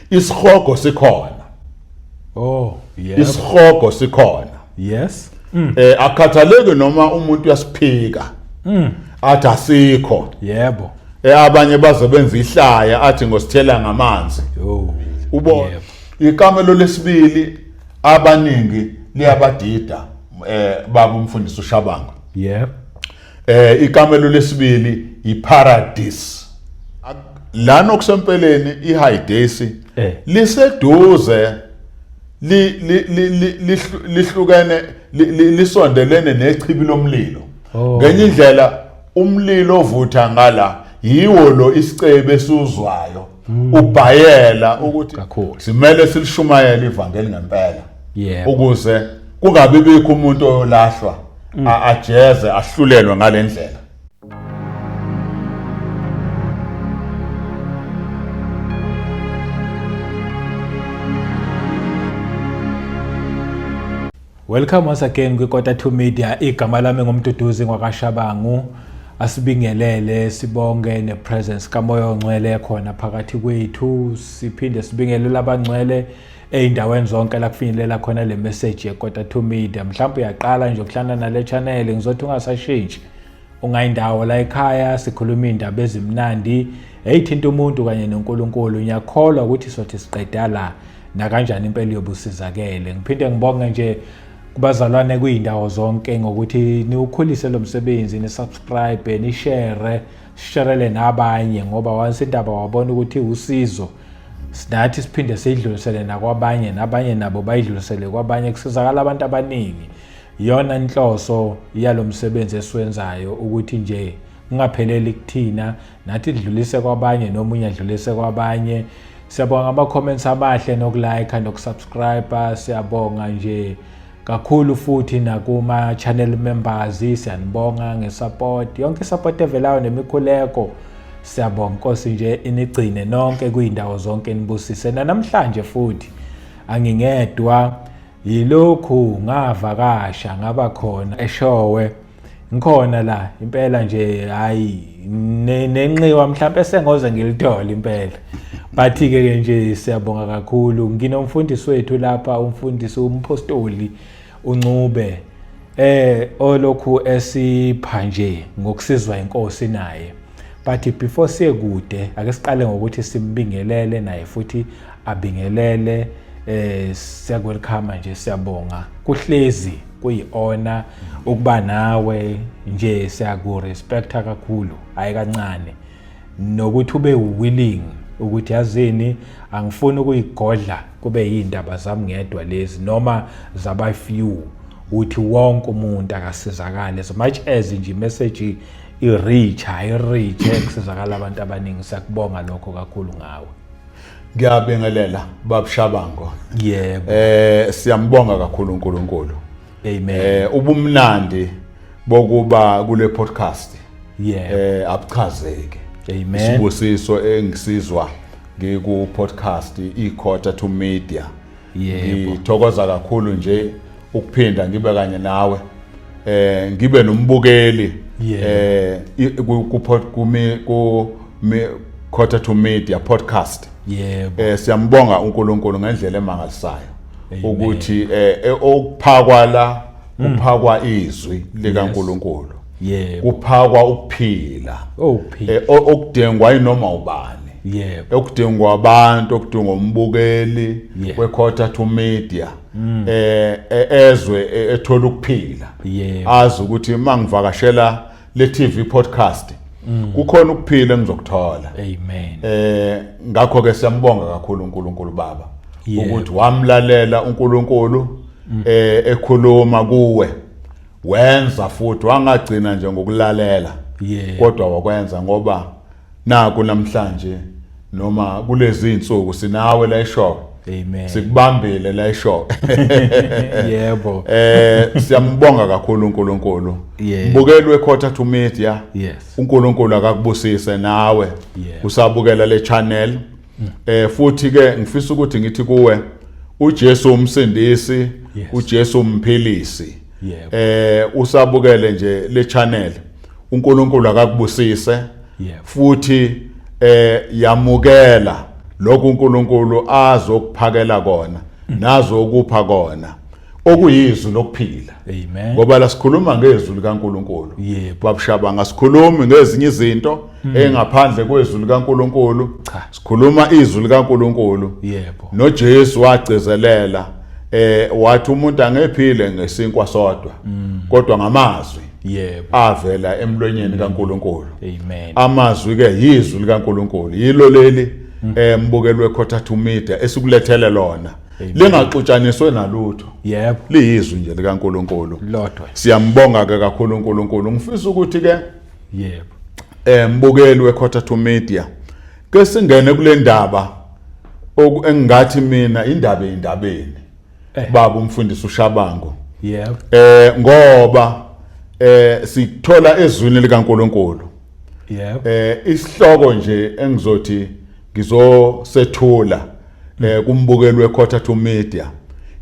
Isihogo sikhona. Oh, yebo. Isihogo sikhona. Yes. Akhathaleki noma umuntu uyasiphika. Athi asikho. Yebo. Abanye baze benza ihlaya athi ngosithela ngamanzi. Yo. Ubona Yebo. ikamelo lesibili abaningi liyabadida, baba umfundisi uShabangu. Yebo. Ikamelo lesibili iparadise. Lana okusempeleni iHayidesi liseduze, lihlukene, lisondelene nechibi lomlilo. Ngenye indlela umlilo ovutha ngala yiwo lo isicebe esuzwayo, ubhayela ukuthi Kakhulu. simele silishumayele ivangeli ngempela. Yebo. Ukuze kungabi bikho umuntu oyolahlwa, ajeze ahlulelwe ngalendlela. Welcome once again kwi-Kota 2 Media. Igama lami nguMduduzi ngwakaShabangu. Asibingelele, sibonge ne-presence kaMoya oNgcwele khona phakathi kwethu. Siphinde sibingelele abangcwele ey'ndaweni zonke la kufinyelela khona le message ye-Kota 2 Media. Mhlawumbe uyaqala nje ukuhlangana nale channel, ngizothi ungasashintshi. Ungayindawo la ekhaya, sikhuluma iy'ndaba ezimnandi ey'thinta umuntu kanye noNkulunkulu. Ngiyakholwa ukuthi sothi siqeda la nakanjani impela uyobusizakele. Ngiphinde ngibonge nje kubazalwane kuyindawo zonke ngokuthi niwukhulise lo msebenzi, ni-subscribe, ni-share, sisherele nabanye, ngoba once indaba wabona ukuthi usizo, sinathi siphinde siyidlulisele nakwabanye, nabanye nabo bayidlulisele kwabanye, kusizakala abantu abaningi. Iyona inhloso yalo msebenzi esiwenzayo, ukuthi nje kungapheleli kuthina, nathi sidlulise kwabanye, nomunye adlulise kwabanye. Siyabonga ama-comments amahle nokulike nokusubscribe. Siyabonga nje kakhulu futhi nakuma-channel members, siyanibonga ngesupport, yonke isupport evelayo nemikhuleko. Siyabonga, Nkosi nje inigcine nonke kuyindawo zonke, nibusise. Namhlanje futhi angingedwa, yilokhu ngavakasha ngaba khona eShowe, ngikhona la impela nje, hayi nenxiwa mhlawumbe sengoze ngilithole impela, but ke ke nje siyabonga kakhulu. Nginomfundisi wethu lapha, umfundisi umpostoli uNcube, olokhu esipha nje ngokusizwa inkosi naye. But before siye kude, ake siqale ngokuthi simbingelele naye futhi abingelele. Siyakwelcome nje, siyabonga, kuhlezi kuyi-honor ukuba nawe nje, siyakurespecta kakhulu, hayi kancane, nokuthi ube willing ukuthi yazini angifuni ukuyigodla kube yindaba zami ngedwa lezi noma zaba few, uthi wonke umuntu akasizakale. As much as nje message i-reach, ayi-reach, kusizakala abantu abaningi. Siyakubonga lokho kakhulu ngawe. Ngiyabingelela babushabango. Yebo. Siyambonga kakhulu uNkulunkulu. Amen. Ubumnandi bokuba kule podcast Yebo. Abuchazeki. Amen. Isibusiso engisizwa ngiku podcast iQuarter to Media. Yebo. Ngithokoza kakhulu nje ukuphinda ngibe kanye nawe. Ngibe nombukeli Yebo. ku Quarter to Media podcast. Yebo. Siyambonga uNkulunkulu ngendlela emangalisayo Amen. ukuthi okuphakwa la kuphakwa izwi likaNkulunkulu. Yebo. Kuphakwa ukuphila. Oh, phila. Okudingwa inoma ubani. Yebo. Okudingwa abantu, okudingwa umbukeli weQuarter to Media. Ezwe ethola ukuphila. Yebo. Azi ukuthi mangivakashela le TV podcast kukhona ukuphila engizokuthola. Amen. Ngakho ke siyambonga kakhulu uNkulunkulu Baba Yebo. ukuthi wamlalela uNkulunkulu ekhuluma kuwe, wenza futhi wangagcina nje ngokulalela, Yebo. kodwa wakwenza, ngoba naku namhlanje noma kulezi insuku sinawe la eShowe. Amen. Sikubambile la eShowe. Yebo. Siyambonga kakhulu uNkulunkulu. Yebo. Mbukelwe Quarter to Media. Yes. uNkulunkulu akakubusise nawe Yebo. usabukela le channel. Futhi ke ngifisa ukuthi ngithi kuwe, uJesu umsindisi, Yes. uJesu umphilisi. Yebo. Usabukele nje le channel, uNkulunkulu akakubusise. Yebo. Futhi yamukela Lokhu uNkulunkulu azokuphakela kona nazokupha kona okuyizwi lokuphila. Amen. Ngoba la sikhuluma ngezwi likaNkulunkulu. Yebo. Babushabanga sikhulumi ngezinye izinto engaphandle kwezwi likaNkulunkulu. Cha. Sikhuluma izwi likaNkulunkulu. Yebo. NoJesu wagcizelela wathi umuntu angephile ngesinkwa sodwa kodwa ngamazwi Yebo. avela emlonyeni kaNkulunkulu. Amen. Amazwi ke yizwi likaNkulunkulu. Yilo leli mbukelwe Quarter to Media esikulethele lona. Lingaxutshaniswe nalutho. Yebo. Liyizwi nje likaNkulunkulu. Lodwa. Siyambonga ke kakhulu uNkulunkulu. Ngifisa ukuthi ke Yebo. Mbukeli weQuarter to Media ke singene kule ndaba engingathi mina indaba endabeni. Baba umfundisi uShabangu. Yebo. Ngoba sithola ezwini likaNkulunkulu. Yebo. Isihloko nje engizothi ngizosethula kumbukeli weQuarter to Media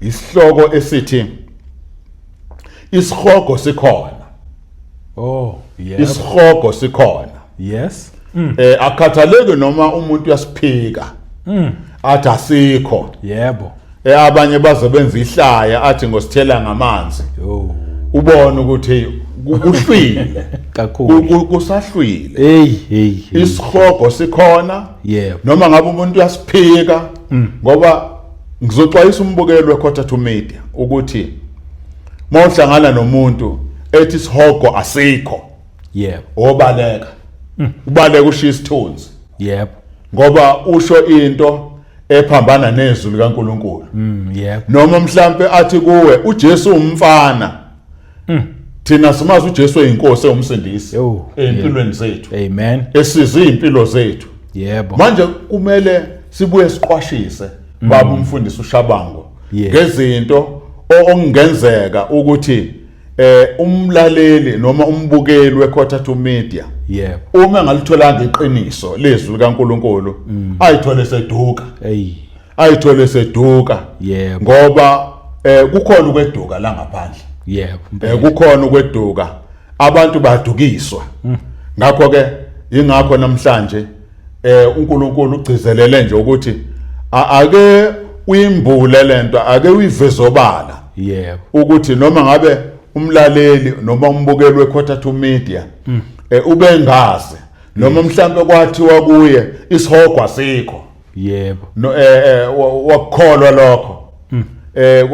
isihloko esithi isihogo sikhona. Oh, yebo. Isihogo sikhona. Yes. Akhathaleki noma umuntu uyasiphika. Athi asikho. Yebo. Abanye baze benza ihlaya athi ngosithela ngamanzi. Yo. Ubone ukuthi kuhlwile. Kakhulu. Kusahlwile. Hey, hey. Isihogo sikhona. Yebo. Noma ngabe umuntu uyasiphika ngoba ngizoxwayisa umbukeli weQuarter to Media ukuthi mawuhlangana nomuntu ethi isihogo asikho. Yebo. Obaleka. Ubaleka ushiya isithunzi. Yebo. Ngoba usho into ephambana nezwi likaNkuluNkulu. Yebo. Noma mhlambe athi kuwe uJesu umfana. Thina simazi uJesu eyinkosi ewumsindisi empilweni zethu. Amen. Esiza impilo zethu. Yebo. Manje kumele sibuye siqwashise baba umfundisi uShabangu ngezinto okungenzeka ukuthi umlaleli noma umbukeli weQuarter to Media yebo uma engalitholanga iqiniso lezwi likaNkuluNkulu ayithole seduka. Hey. Ayithole seduka. Yebo. Ngoba kukhona ukweduka la ngaphandle. Yebo. Kukhona ukweduka. Abantu badukiswa. Ngakho ke ingakho namhlanje uNkulunkulu ugcizelele nje ukuthi ake uyimbule lento, ake uyiveze obala. Yebo. Ukuthi noma ngabe umlaleli noma umbukeli weQuarter to Media ubengazi noma mhlambe kwathiwa kuye isihogo asikho. Yebo. No wakukholwa lokho.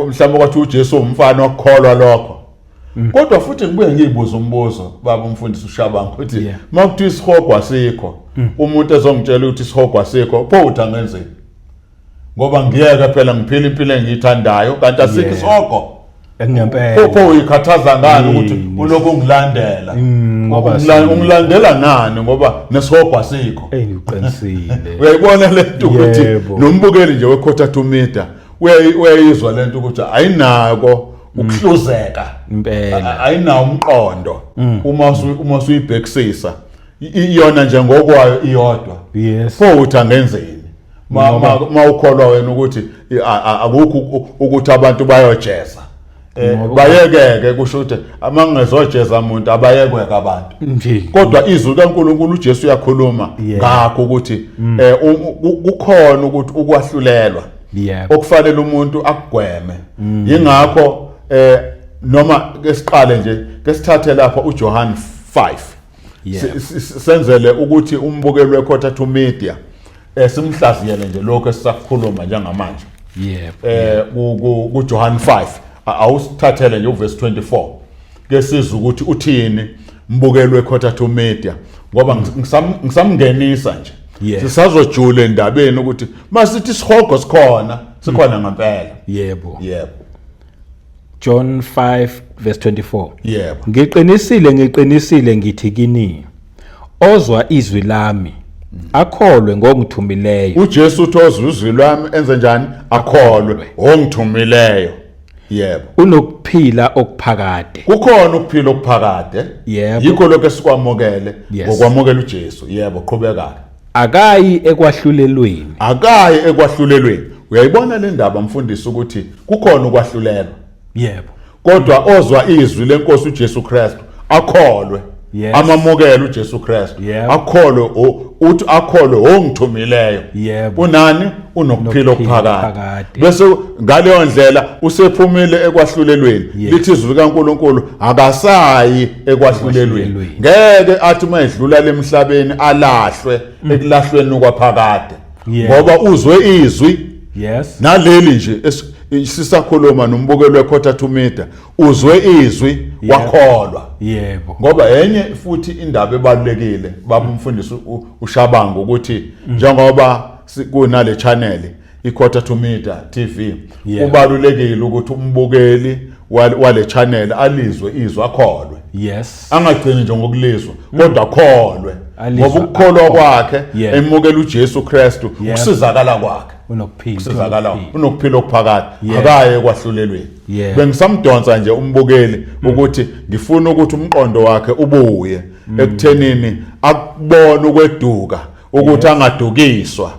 Mhlambe kwathi uJesu umfana wakukholwa lokho. Kodwa futhi ngibuye ngiyibuza umbuzo baba umfundisi uShabangu ukuthi makuthiwa isihogo asikho umuntu ezongitshela ukuthi isihogo asikho pho uthi angenzeni? Ngoba ngiyeke phela ngiphila impilo engiyithandayo kanti asikho isihogo. Engempela. Pho uyikhathaza ngani ukuthi ulokhu ungilandela? Ngoba ungilandela nani ngoba nesihogo asikho. Ey uqinisile. Uyayibona lento ukuthi nombukeli nje weQuarter to Media uyayizwa lento ukuthi ayinako ukuhluzeka. Impela. Ayinawo umqondo uma usuyibhekisisa iyona nje ngokwayo iyodwa. Yes. Pho uthi angenzeni? Ma ukholwa wena ukuthi akukho ukuthi abantu bayojeza. Bayekeke kusho ukuthi amangezojeza umuntu abayekweka abantu. Kodwa izwi likaNkuluNkulu uJesu uyakhuluma ngakho ukuthi kukhona ukuthi ukwahlulelwa. Okufanele umuntu akugweme. Ingakho noma ke siqale nje ke sithathe lapha uJohn 5. Senzele ukuthi umbukeli weQuarter to Media simhlaziyele nje lokho esisakhuluma njengamanje. Yebo. kuJohn 5 awusithathele nje uverse 24 ke sizwe ukuthi uthini mbukeli weQuarter to Media ngoba ngisamngenisa nje. Sisazojula endabeni ukuthi masithi isihogo sikhona, sikhona ngempela. Yebo. Yebo. John 5 verse 24. Yebo. Ngiqinisile ngiqinisile ngithi kini ozwa izwi lami akholwe ngongithumileyo. uJesu uthi ozwa izwi lwami enze njani? Akholwe ongithumileyo. Yebo. Unokuphila okuphakade. Kukhona ukuphila okuphakade. Yebo. Yikho lokho esikwamukele ngokwamukela uJesu. Yebo, qhubeka. Akayi ekwahlulelweni. Akayi ekwahlulelweni. Uyayibona le ndaba mfundisi ukuthi kukhona ukwahlulelwa. Yebo. Kodwa ozwa izwi lenkosi uJesu Kristu akholwe. Amamukele uJesu Kristu, akholwe, uthi akholwe ongithumileyo, unani? Unokuphila okuphakade. Bese ngaleyo ndlela usephumile ekwahlulelweni. Lithi izwi likaNkulunkulu akasayi ekwahlulelweni, ngeke athi uma edlula lemhlabeni alahlwe ekulahlweni kwaphakade, ngoba uzwe izwi. Naleli nje sisakhuluma nombukelo wequarter to meter, uzwe izwi wakholwa. Ngoba enye futhi indaba ebalulekile, baba umfundisi uShabangu, ukuthi njengoba kunale channel iquarter to meter TV, kubalulekile ukuthi umbukeli wale channel alizwe izwi, akholwe. Angagcini nje ngokulizwa, kodwa akholwe, ngoba ukukholwa kwakhe emukela uJesu Kristu, ukusizakala kwakhe, unokuphila, kusizakala, unokuphila okuphakade, akaye ekwahlulelweni. Bengisamdonsa nje umbukeli ukuthi ngifuna ukuthi umqondo wakhe ubuye ekuthenini akubone ukweduka, ukuthi angadukiswa,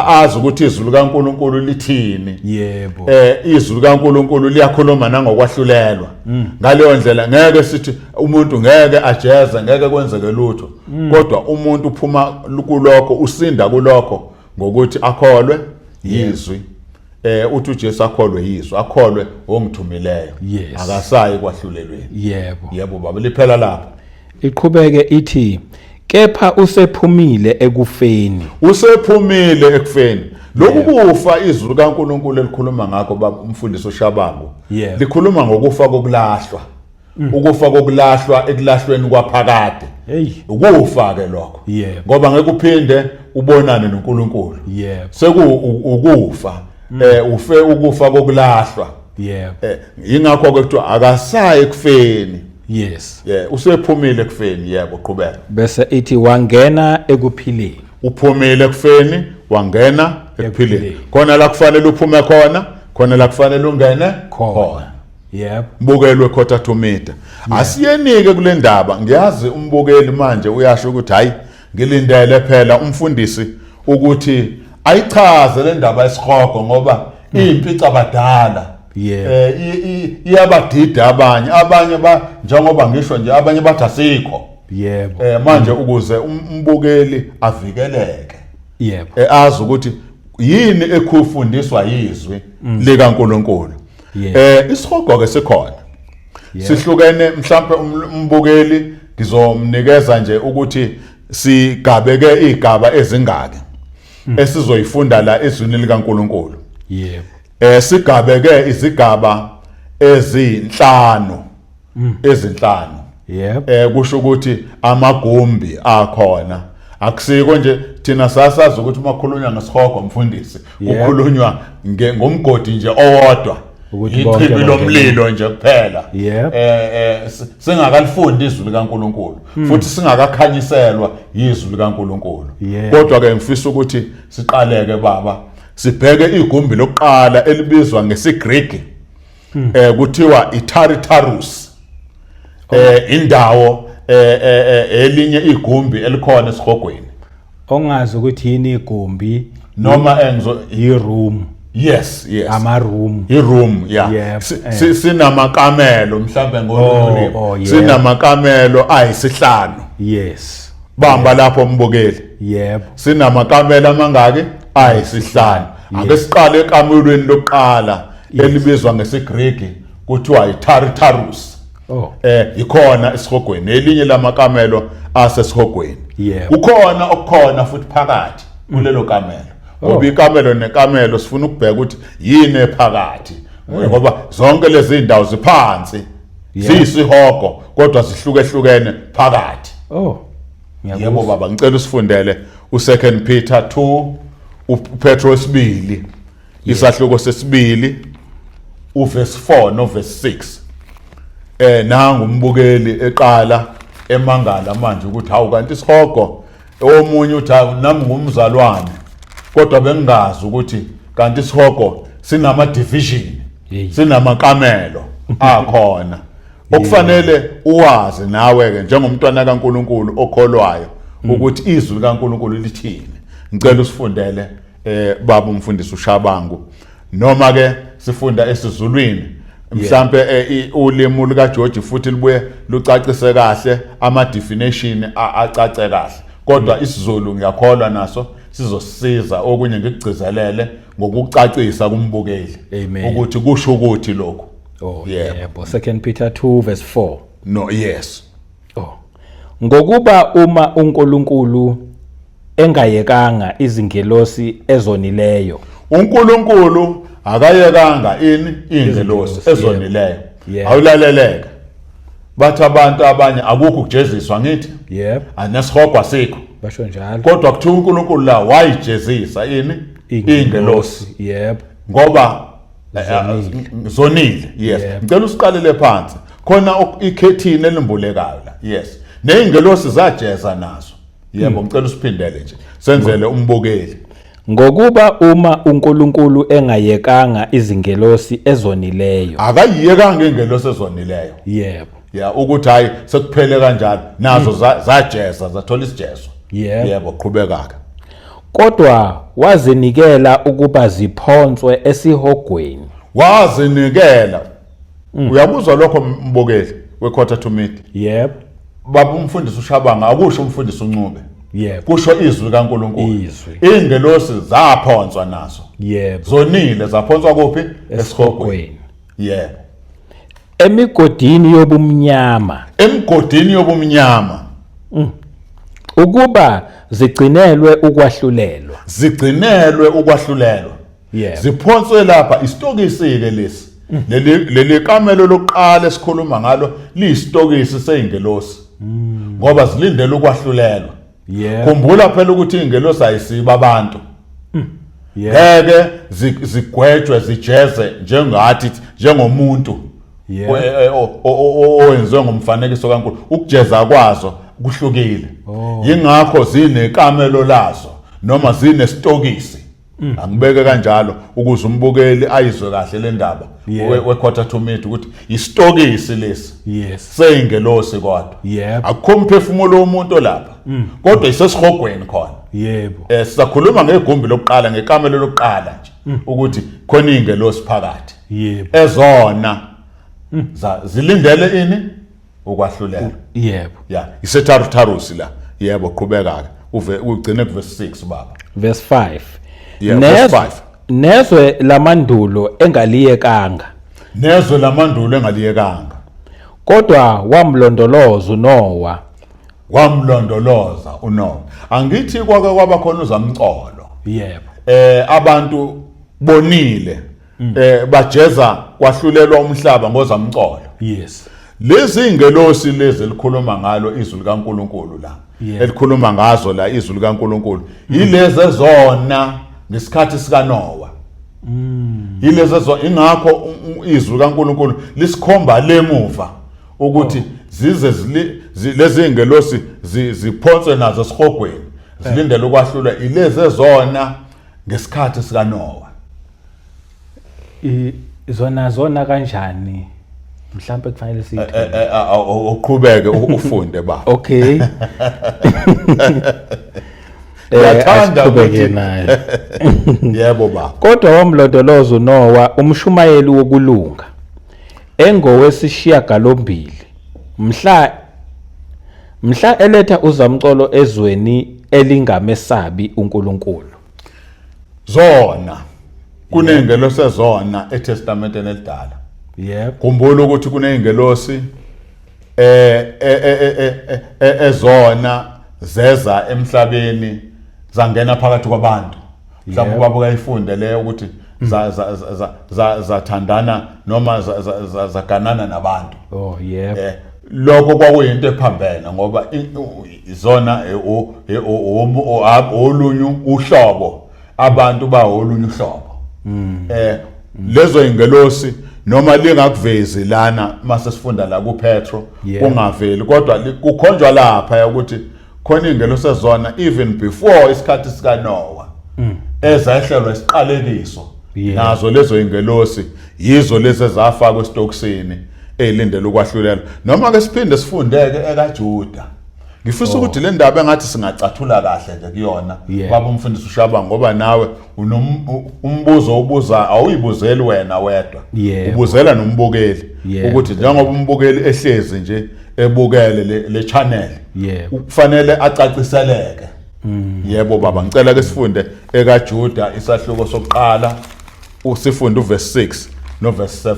azi ukuthi izwi likaNkulunkulu lithini. Izwi likaNkulunkulu liyakhuluma nangokwahlulelwa. Ngaleyo ndlela ngeke sithi umuntu ngeke ajeze, ngeke kwenzeke lutho, kodwa umuntu uphuma kulokho, usinda kulokho ngokuthi akholwe yizwi. Uthi uJesu akholwe yizwi, akholwe ongithumileyo, akasayi kwahlulelweni. Yebo baba, liphela lapho. Iqhubeke ithi, kepha usephumile ekufeni. Usephumile ekufeni. Lokhu kufa izwi likaNkulunkulu elikhuluma ngakho, baba umfundisi uShabangu, likhuluma ngokufa kokulahlwa, ukufa kokulahlwa ekulahlweni kwaphakade. Ukufa ke lokho, ngoba ngeke uphinde ubonane noNkulunkulu. Seku ukufa, ufe ukufa kokulahlwa. Ingakho ke kuthiwa akasayi ekufeni. Yeah, usephumile ekufeni. Yebo, qhubeka. Bese ithi wangena ekuphileni. Uphumile ekufeni, wangena ekuphileni. Khona la kufanele uphume khona, khona la kufanele ungene khona. Mbukelwe quarter to meter. Asiyenike kule ndaba. Ngiyazi umbukeli manje uyasho ukuthi hayi, ngilindele phela umfundisi ukuthi ayichaze le ndaba esihogo, ngoba iyimpica badala. Iyabadida abanye, abanye ba njengoba ngisho nje, abanye bathi asikho. Manje ukuze umbukeli avikeleke, azi ukuthi yini ekhufundiswa yizwi likaNkulunkulu. Isihogo ke sikhona. Sihlukene, mhlambe umbukeli ngizomnikeza nje ukuthi sigabeke igaba ezingaki esizoyifunda la ezwini likaNkulunkulu. Sigabeke izigaba ezinhlanu, ezinhlanu. Kusho ukuthi amagumbi akhona, akusiko nje thina sasazi ukuthi uma kukhulunywa ngesihogo, mfundisi, kukhulunywa ngomgodi nje owodwa, ukuthi bonke ichibi bangene. Lomlilo nje kuphela. Singakalifundi izwi likaNkulunkulu futhi singakakhanyiselwa izwi likaNkulunkulu. Kodwa ke ngifisa ukuthi siqaleke, baba, sibheke igumbi lokuqala elibizwa ngesiGreek, kuthiwa iTartarus. Indawo elinye igumbi elikhona esihogweni. Ongazi ukuthi yini igumbi, Noma enzo i-room. Yes. Ama-room. I-room, yeah. Sinamakamelo mhlambe ngolimi. Sinamakamelo ayisihlanu. Bamba lapho, mbukeli. Sinamakamelo amangaki? Ayisihlanu. Ake siqale ekamelweni lokuqala elibizwa ngesiGreek kuthiwa iTartarus. Ikhona esihogweni, elinye lamakamelo asesihogweni. Kukhona okukhona futhi phakathi kulelo kamelo, ngoba ikamelo nekamelo sifuna ukubheka ukuthi yini ephakathi, ngoba zonke lezi ndawo ziphansi, ziyisihogo, kodwa zihlukehlukene phakathi. Ngiyakuzwa. Yebo baba, ngicela usifundele u2 Peter 2, uPetro wesibili, isahluko sesibili, uverse 4 noverse 6. Nangu umbukeli eqala emangala manje ukuthi hawu, kanti isihogo. Omunye uthi hawu, nami ngumzalwane, kodwa bengingazi ukuthi kanti isihogo sinama division, sinamakamelo akhona okufanele uwazi nawe ke njengomntwana kaNkulunkulu okholwayo ukuthi izwi likaNkulunkulu lithini. Ngicela usifundele, baba umfundisi uShabangu, noma ke sifunda esiZulwini. Mhlambe ulimi luka George futhi libuye lucacise kahle ama definition acace kahle. Kodwa isiZulu ngiyakholwa naso sizosiza okunye ngikugcizelele ngokucacisa kumbukeli ukuthi kusho ukuthi lokhu. Oh yebo, 2 Peter 2 verse 4. No, yes. Oh. Ngokuba uma uNkulunkulu engayekanga izingelosi ezonileyo. uNkulunkulu akayekanga ini ingelosi ezonileyo. Awulaleleka. Bathi abantu abanye akukho ukujeziswa ngithi. Yebo. Anesihogo asikho. Basho njalo. Kodwa kuthiwa uNkulunkulu la wayijezisa ini ingelosi. Yebo. Ngoba zonile. Yes. Ngicela usiqalele phansi. Khona ikhethini elimbulekayo la. Yes. Nezingelosi zajeza nazo. Yebo, ngicela usiphindele nje. Senzele umbukeli. Ngokuba uma uNkulunkulu engayekanga izingelosi ezonileyo. Akayiyekanga ingelosi ezonileyo. Yebo. Ya ukuthi hayi sekuphele kanjalo nazo zajeza zathola isijezo. Yebo. Yebo, qhubeka ke. Kodwa wazinikela ukuba ziphonswe esihogweni. Wazinikela. Uyakuzwa lokho mbukeli we-Quarter to Mid? Yebo. Baba umfundisi uShabanga akusho umfundisi uNcube. Yebo. Kusho izwi kaNkulunkulu. Izwi. Ingelosi zaphonswa nazo. Yebo. Zonile zaphonswa kuphi? Esihogweni. Yebo. Emigodini yobumnyama. Emigodini yobumnyama. Ukuba zigcinelwe ukwahlulelwa. Zigcinelwe ukwahlulelwa. Yebo. Ziphonswe lapha isitokisi ke lesi. Leli kamelo lokuqala esikhuluma ngalo liyisitokisi seyingelosi. Ngoba zilindele ukwahlulelwa. Yebo. Khumbula phela ukuthi ingelosi ayisiba abantu. Yebo. Ngeke zigwetshwe zijeze njengathi njengomuntu. Yebo. Owenziwe ngomfanekiso kaNkulunkulu. Ukujeza kwazo kuhlukile. Yingakho zinekamelo lazo noma zinesitokisi. Angibeke kanjalo ukuze umbukeli ayizwe kahle le ndaba we-Quarter to Mid ukuthi isitokisi lesi. Yes. Seyingelosi kodwa. Yebo. Akukho umphefumulo womuntu lapha. Kodwa isesihogweni khona. Yebo. Sisakhuluma ngegumbi lokuqala ngekamelo lokuqala nje ukuthi khona ingelosi phakathi. Yebo. Ezona zilindele ini ukwahlulela. Yebo. Ya, iseTartarus la. Yebo, qhubeka ke. Uve ugcine ku verse 6 baba. Verse 5. Yeah, verse 5. Nezwe lamandulo engaliyekanga. Nezwe lamandulo engaliyekanga. Kodwa wamlondoloza uNowa. Wamlondoloza uNowa. Angithi kwake kwaba khona uzamcolo. Yebo. Abantu bonile. Bajeza kwahlulelwa umhlaba ngozamcolo. Yes. Lezi ingelosi lezi elikhuluma ngalo izwi likaNkuluNkulu la. Elikhuluma ngazo la izwi likaNkuluNkulu. Yilezi ezona ngesikhathi sikaNowa. Yilezi ezona ingakho izwi likaNkuluNkulu lisikhomba lemuva ukuthi zize lezi ingelosi ziphonswe nazo esihogweni zilindele ukwahlulwa ilezi ezona ngesikhathi sikaNowa. Zona kanjani? Mhlambe kufanele siyithole. Uqhubeke ufunde baba. Okay. Ngiyathanda Asiqhubeke ukuthi- naye. Yebo baba. Kodwa wamlondoloza uNowa umshumayeli wokulunga engowesishiyagalombili mhla eletha uzamcolo ezweni elingamesabi uNkulunkulu. Zona kunengelosi ezona eTestamenteni elidala. Yebo. Khumbula ukuthi kunengelosi ezona zeza emhlabeni zangena phakathi kwabantu. Mhlawumbe ubaba ukayifunde leyo ukuthi zathandana noma zaganana nabantu. Oh yebo. Lokho kwakuyinto ephambene ngoba izona olunye uhlobo abantu bawolunye uhlobo. Lezo ingelosi noma lingakuvezi lana mase sifunda la kuPetro kungaveli kodwa kukhonjwa lapha ukuthi khona ingelosi ezona even before isikhathi sika Noah ezehlelwa isiqalekiso nazo lezo ingelosi yizo lezi ezafakwa esitokisini elindele ukwahlulelwa. Noma ke siphinde sifundeke ekaJuda. Ngifisa ukuthi le ndaba engathi singacathula kahle nje kuyona, baba umfundisi uShaba, ngoba nawe umbuzo ubuza awuyibuzeli wena wedwa, ubuzela nombukeli, ukuthi njengoba umbukeli ehlezi nje ebukele le channel, kufanele acaciseleke. Yebo baba, ngicela ke sifunde ekaJuda isahluko sokuqala, usifunde uverse 6 noverse 7.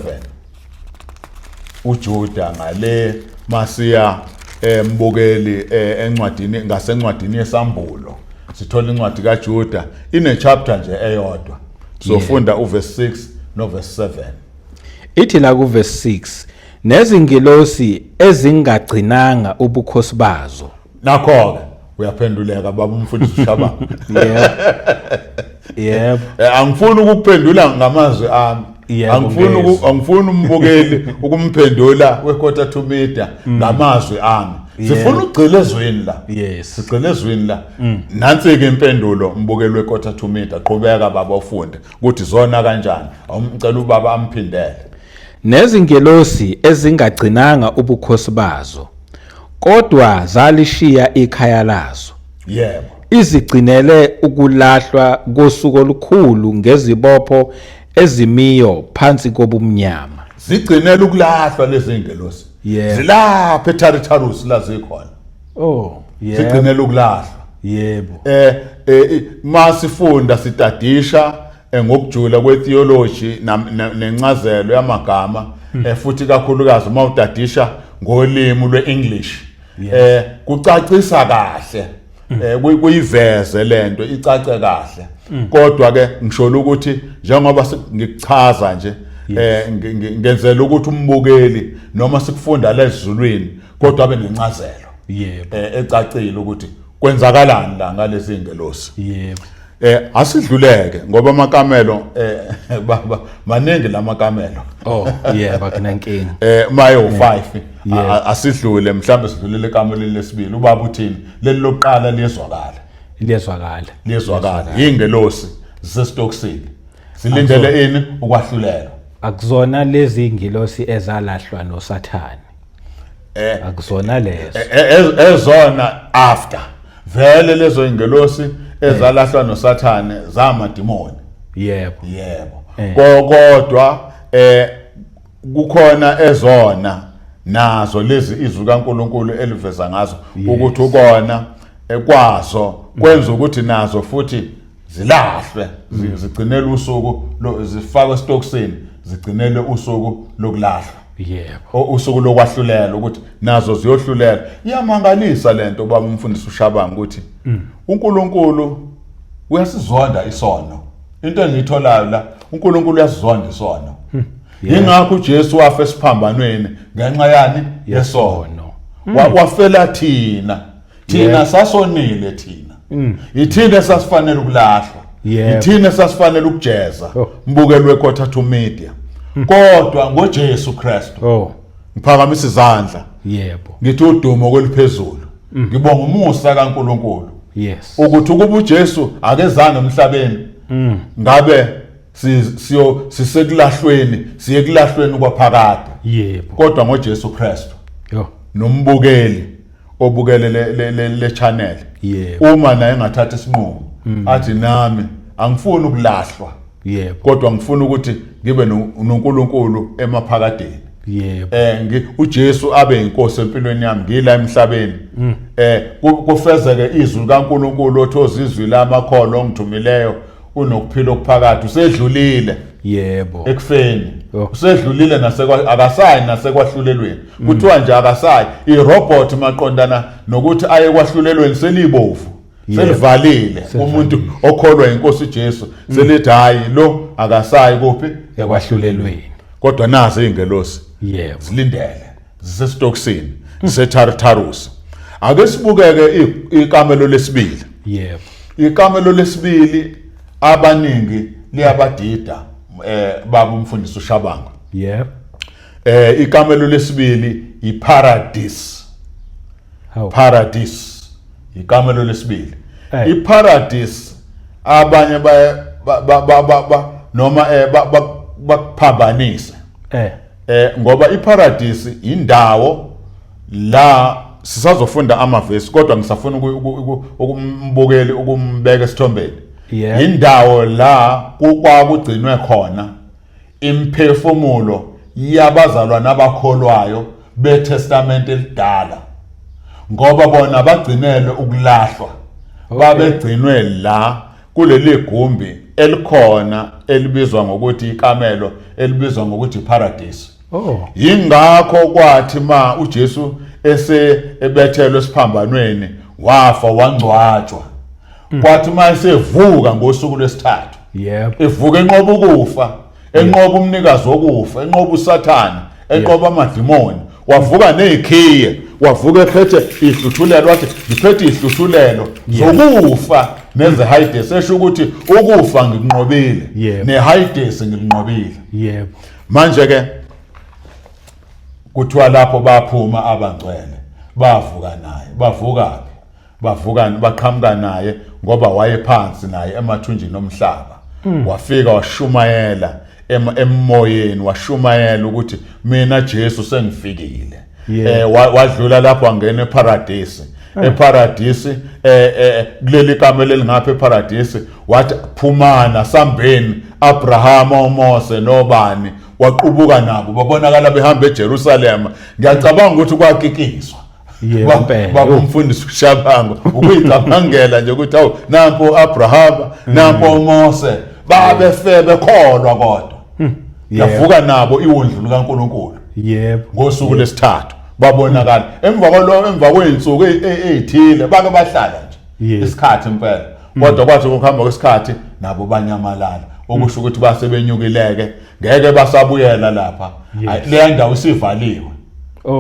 uJuda ngale masiya embukeli encwadini, ngasencwadini yesambulo sithola incwadi kaJuda ine chapter nje eyodwa. Sofunda uverse 6 noverse 7. Ithi la kuverse 6, nezingilosi ezingagcinanga ubukhosi bazo. Nakho ke uyaphenduleka baba umfundisi uShaba. Yebo. Yebo. Angifuni ukukuphendula ngamazwi ami. Angifuni angifuni umbukeli ukumphendula we-Quarter to Media ngamazwi ami. Sifuna ukugcila ezweni la. Sigcile ezweni la. Nansi ke impendulo, mbukeli we-Quarter to Media, qhubeka baba ufunde ukuthi zona kanjani. Awumcela ubaba amphindele. Nezingelosi ezingagcinanga ubukhosi bazo, kodwa zalishiya ikhaya lazo. Izigcinele ukulahlwa kosuku olukhulu ngezibopho ezimiyo phansi kobumnyama. Zigcinele ukulahlwa lezi ngelosi. Zilapha eTartarus la zikhona. Oh, yebo. Zigcinele ukulahlwa. Masifunda sitadisha ngokujula kwetheology nencazelo yamagama, futhi kakhulukazi uma utadisha ngolimi lweEnglish, kucacisa kahle, kuyiveze lento icace kahle. Kodwa ke ngisho ukuthi njengoba ngikuchaza nje, ngenzela ukuthi umbukeli noma sikufunda lezulwini kodwa abe nencazelo ecacile ukuthi kwenzakalani la ngalezi ngelosi. Asidluleke ngoba amakamelo baba maningi lamakamelo. Oh yebo, akunankinga. Maye u5 asidlule, mhlambe sidlulele ekamelweni lesibili. Ubaba uthini? Leli lokuqala liyezwakala. Liyezwakala. Liyezwakala. Ingelosi zisestokisini. Silindele ini? Ukwahlulela. Akuzona lezi ingilosi ezalahlwa noSathane. Akuzona lezo. Ezona after vele lezo ingelosi ezalahlwa noSathane zamadimoni. Yebo. Yebo. Kodwa kukhona ezona nazo lezi izwi kaNkuluNkulu eliveza ngazo ukuthi ukona ekwazo kwenza ukuthi nazo futhi zilahlwe, zigcinele usuku, zifakwe estokisini, zigcinele usuku lokulahlwa. Usuku lokwahlulela, ukuthi nazo ziyohlulela. Iyamangalisa lento baba umfundisi uShabanga ukuthi uNkulunkulu uyasizonda isono. Into engiyitholayo la, uNkulunkulu uyasizonda isono. Ingakho uJesu wafa esiphambanweni ngenxa yani? Yesono. Wafela thina. Thina sasonile thina. Ithina sasifanele ukulahlwa. Ithina sasifanele ukujeza. Mbukelwe Quarter to Media. Kodwa ngoJesu Kristu. Ngiphakamisa izandla. Ngithi udumo kweliphezulu. Ngibonga umusa kaNkuluNkulu. Ukuthi ukuba uJesu akezange emhlabeni, ngabe siyo sisekulahlweni, siye kulahlweni kwaphakade. Kodwa ngoJesu Kristu. Nombukeli obukele le channel. Uma naye engathatha isinqumo athi nami angifuni ukulahlwa. Kodwa ngifuna ukuthi ngibe noNkulunkulu emaphakadeni. uJesu abe inkosi empilweni yami ngila emhlabeni. Kufezeke izwi likaNkulunkulu othi ozizwi lamakholwa ongithumileyo unokuphila okuphakade, usedlulile. Ekufeni. Usedlulile nasekwa akasayi nasekwahlulelweni. Kuthiwa nje akasayi, irobot maqondana nokuthi aye kwahlulelweni selibovu. Selivalile umuntu okholwa inkosi uJesu, selithi hayi lo akasayi kuphi? Ekwahlulelweni. Kodwa nazi izingelosi. Zilindele, zisestokisini, ziseTartarus. Ake sibukeke ikamelo lesibili. Ikamelo lesibili abaningi liyabadida, baba umfundisi uShabanga. Ikamelo lesibili iparadise. Paradise. Ikamelo lesibili. Iparadise abanye ba noma bakuphambanise. Ngoba iparadise indawo la Sisazofunda amavesi, kodwa ngisafuna ukumbukeli ukumbeka esithombeni. Indawo la kwakugcinwe khona imphefumulo yabazalwane abakholwayo beTestamente elidala, ngoba bona bagcinelwe ukulahlwa. Babegcinwe la kuleli gumbi elikhona elibizwa ngokuthi ikamelo elibizwa ngokuthi iparadise. Yingakho kwathi ma uJesu ese ebethelwe esiphambanweni wafa wangcwatshwa, kwathi uma esevuka ngosuku lwesithathu, evuka enqoba ukufa, enqoba umnikazi wokufa, enqoba uSathane, enqoba amadimoni, wavuka nezikhiye, wavuka ephethe ihluthulelo, wathi ngiphethe ihluthulelo zokufa nezeHades, esho ukuthi ukufa ngikunqobile neHades ngikunqobile. Manje ke kuthiwa lapho baphuma abangcwele bavuka naye. Bavuka bavuka baqhamuka naye ngoba wayephansi naye emathunjini omhlaba. Wafika washumayela emoyeni, washumayela ukuthi mina Jesu sengifikile. Wadlula lapho wangena eparadisi. Eparadisi kuleli kamelo elingapha eparadisi, wathi phumana sambeni, Abraham, oMose nobani, waqubuka nabo babonakala behamba eJerusalema. Ngiyacabanga ukuthi kwakikiswa. Yebo, impela. Baba umfundisi uShabangu ukuyicabangela nje ukuthi awu, nampo Abraham, nampo uMose, babefe bekholwa, kodwa yavuka nabo iwundlu likaNkuluNkulu. Ngosuku lesithathu babonakala emva kwalo, emva kwey'nsuku ey'thile bake bahlala nje isikhathi impela, kodwa kwathi ukuhamba kwesikhathi nabo banyamalala, okusho ukuthi base benyukileke, ngeke basabuyela lapha. Ayi, leya ndawo isivaliwe.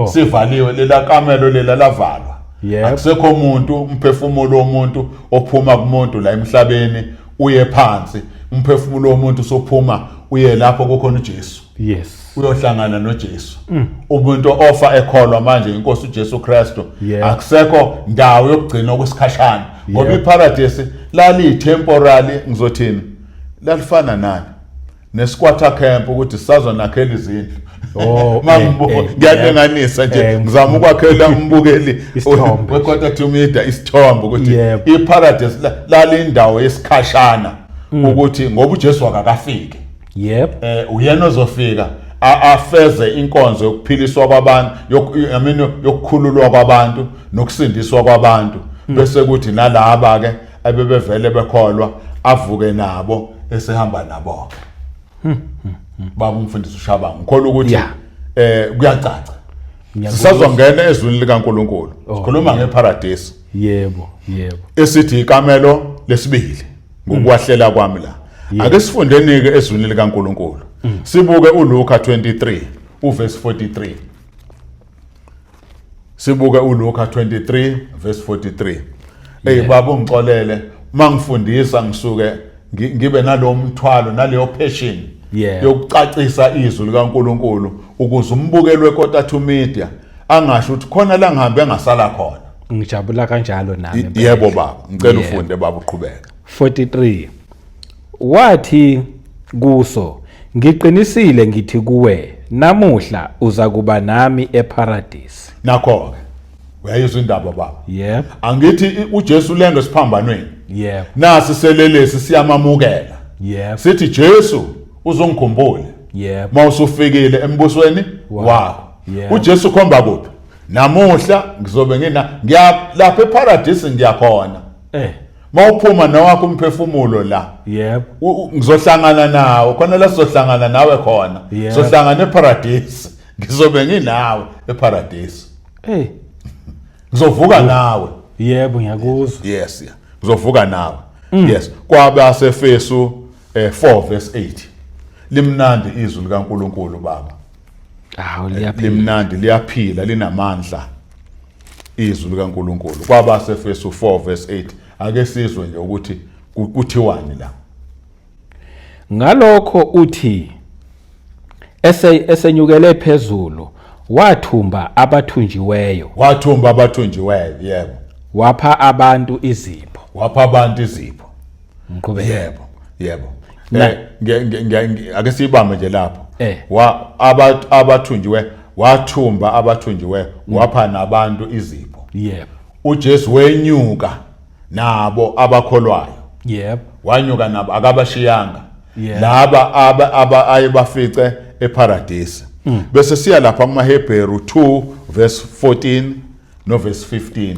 Sivaliwe lela kamelo, lela lavalwa. Akusekho umuntu, umphefumulo womuntu ophuma kumuntu la emhlabeni uye phansi. Umphefumulo womuntu sophuma uye lapho kukhona uJesu, uyohlangana noJesu. Umuntu ofa ekholwa manje inkosi uJesu Kristu, akusekho ndawo yokugcina okwesikhashana, ngoba iparadise lali temporary, ngizothini, lalifana nani nesquatter camp, ukuthi sisazonakhela izindlu. Mangibuka, ngiyalinganisa nje, ngizama ukwakhela umbukeli Isithombe. weQuarter to Media isithombe ukuthi iparadise lalindawo yesikhashana, ukuthi ngoba uJesu akakafiki. Uyena ozofika afeze inkonzo yokuphiliswa kwabantu, I mean, yokukhululwa kwabantu nokusindiswa kwabantu, bese kuthi nalaba ke abebevele bekholwa avuke nabo esehamba nabo. Baba umfundisi uShabangu, ngikholwa ukuthi kuyacaca. Sisazongena ezwini likaNkuluNkulu. Sikhuluma ngeparadise yebo yebo esithi ikamelo lesibili ngokwahlela kwami la. Ake sifundeni ke ezwini likaNkuluNkulu, sibuke uLuka 23 uverse 43. Sibuke uLuka 23 verse 43. Hey baba, ungixolele, mangifundisa ngisuke ngibe nalo mthwalo naleyo passion yokucacisa izwi likaNkuluNkulu ukuze umbukeli weQuarter to Media angasho ukuthi khona la ngihambe ngasala khona. Ngijabula kanjalo nami impela. Yebo baba, ngicela ufunde baba, uqhubeke. 43 Wathi kuso, "Ngiqinisile ngithi kuwe, namuhla uza kuba nami eparadise." Nakho ke uyayizwa indaba, baba? Yebo. Angithi uJesu lenga esiphambanweni? Yebo. Nasi selelesi siyamamukela. Sithi, "Jesu, uzongikhumbula mawusufikile embusweni wakho." UJesu khomba kuphi? Namuhla ngizobe ngina ngiya lapha eparadise, ngiyakhona. Mawuphuma nowakho umphefumulo la, ngizohlangana nawe khona la, sizohlangana nawe khona. Sohlangana eparadise, ngizobe nginawe eparadise. Ngizovuka nawe. Yebo, ngiyakuzwa. Yes, yeah, ngizovuka nawe. Yes, kwabaseEfesu 4 verse 8. Limnandi izwi likaNkuluNkulu, baba. Hawu, liyaphila. Limnandi, liyaphila, linamandla izwi likaNkuluNkulu. KwabaseEfesu 4 verse 8, ake sizwe nje ukuthi kuthiwani la. Ngalokho uthi esenyukele phezulu wathumba abathunjiweyo. Wathumba abathunjiweyo, yebo. Wapha abantu izipho. Wapha abantu izipho. Ngiqhubeke? Yebo. Ake siyibambe nje lapho. Wa abathunjiwe. Wathumba abathunjiweyo, wapha nabantu izipho. Yebo. uJesu wenyuka nabo abakholwayo. Wanyuka nabo, akabashiyanga. Laba aba ayebafice eparadise. Bese siya lapha kumaHebheru 2 verse 14 no verse 15.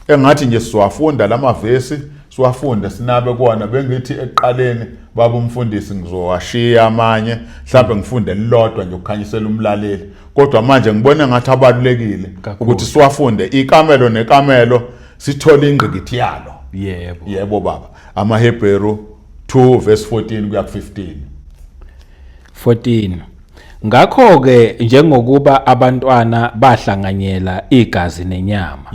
Engathi nje siwafunda lamavesi, siwafunde sinabe kuwona. Bengithi ekuqaleni, baba umfundisi, ngizowashiya amanye, mhlawumbe ngifunde lilodwa nje ukukhanyisela umlaleli, kodwa manje ngibona ngathi abalulekile Kakhulu. ukuthi siwafunde ikamelo nekamelo, sithole ingqikithi yalo. Yebo baba, amaHebheru 2 verse 14 kuya ku15. 14. Ngakho-ke njengokuba abantwana bahlanganyela igazi nenyama,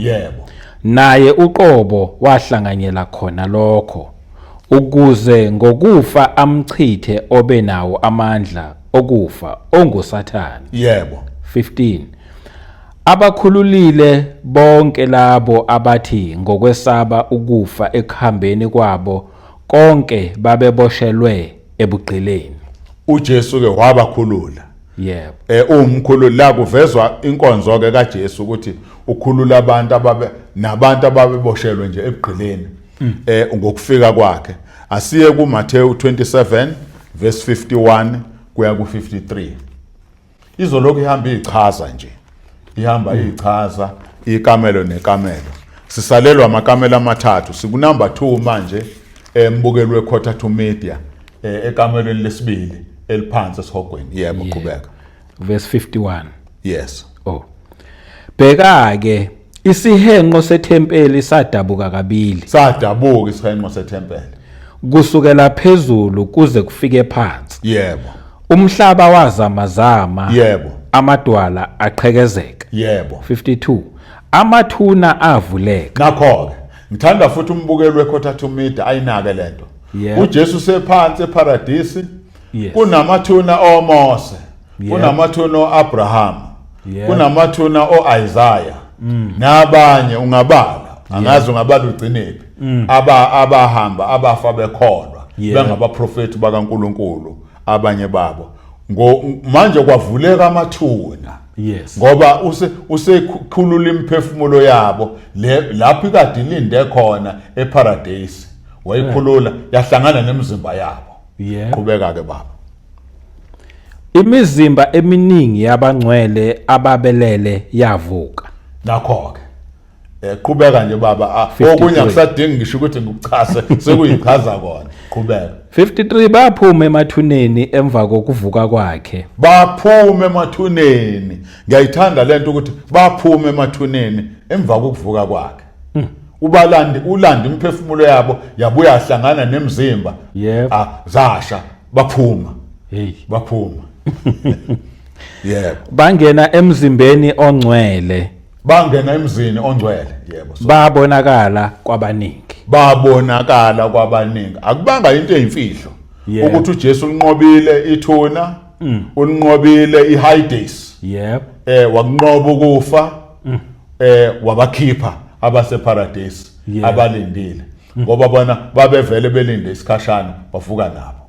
naye uqobo wahlanganyela khona lokho, ukuze ngokufa amchithe obe nawo amandla okufa, onguSathane. 15. Abakhululile bonke labo abathi ngokwesaba ukufa ekuhambeni kwabo konke babeboshelwe ebugqileni. uJesu ke wabakhulula. Umkhululi la kuvezwa inkonzo ke kaJesu ukuthi ukhulula abantu ababe nabantu ababeboshelwe nje ebugqileni ngokufika kwakhe. Asiye kuMathewu 27 verse 51 kuya ku53. Izolokhu ihamba ichaza nje, ihamba ichaza ikamelo nekamelo. Sisalelwa amakamelo amathathu, sikunumber 2 manje, embukeli weQuarter to Media, ekamelweni lesibili eliphansi esihogweni. Yebo, qhubeka. Verse 51. Yes. Oh. Bheka ke, isihenqo sethempeli sadabuka kabili. Sadabuka isihenqo sethempeli. Kusukela phezulu kuze kufike phansi. Umhlaba wazamazama. Amadwala aqhekezeka. 52. Amathuna avuleka. Nakho ke ngithanda futhi umbukeli weQuarter to Media ayinake lento. UJesu sephansi eparadisi. Kunamathuna oMose, kunamathuna oAbraham, kunamathuna oIsaiah nabanye ungabala, angazi ungabala ugcinephi, abahamba abafa bekholwa, bengabaprofeti bakaNkuluNkulu abanye babo. Ngo manje kwavuleka amathuna ngoba usekhulula imiphefumulo yabo le lapho ikade ilinde khona eparadise, wayikhulula yahlangana nemizimba yabo. Qhubeka ke baba. Imizimba eminingi yabangcwele ababelele yavuka. Nakho ke, qhubeka nje baba. 53. Okunye akusadingi ngisho ukuthi ngikuchaze, sekuyichaza kona. Qhubeka. 53. Baphuma emathuneni emva kokuvuka kwakhe. Baphuma emathuneni. Ngiyayithanda lento ukuthi baphuma emathuneni emva kokuvuka kwakhe. Ubalandi ulanda imiphefumulo yabo, yabuya yahlangana nemizimba. Ah, zasha, baphuma. Baphuma, yebo. Bangena emzimbeni ongcwele. Bangena emzini ongcwele, yebo. Babonakala kwabaningi. Babonakala kwabaningi. Akubanga into eyimfihlo ukuthi uJesu ulinqobile ithuna, ulinqobile iHades, wakunqoba ukufa, wabakhipha abaseparadise abalindile, ngoba bona babevele belinde isikhashana, bavuka nabo.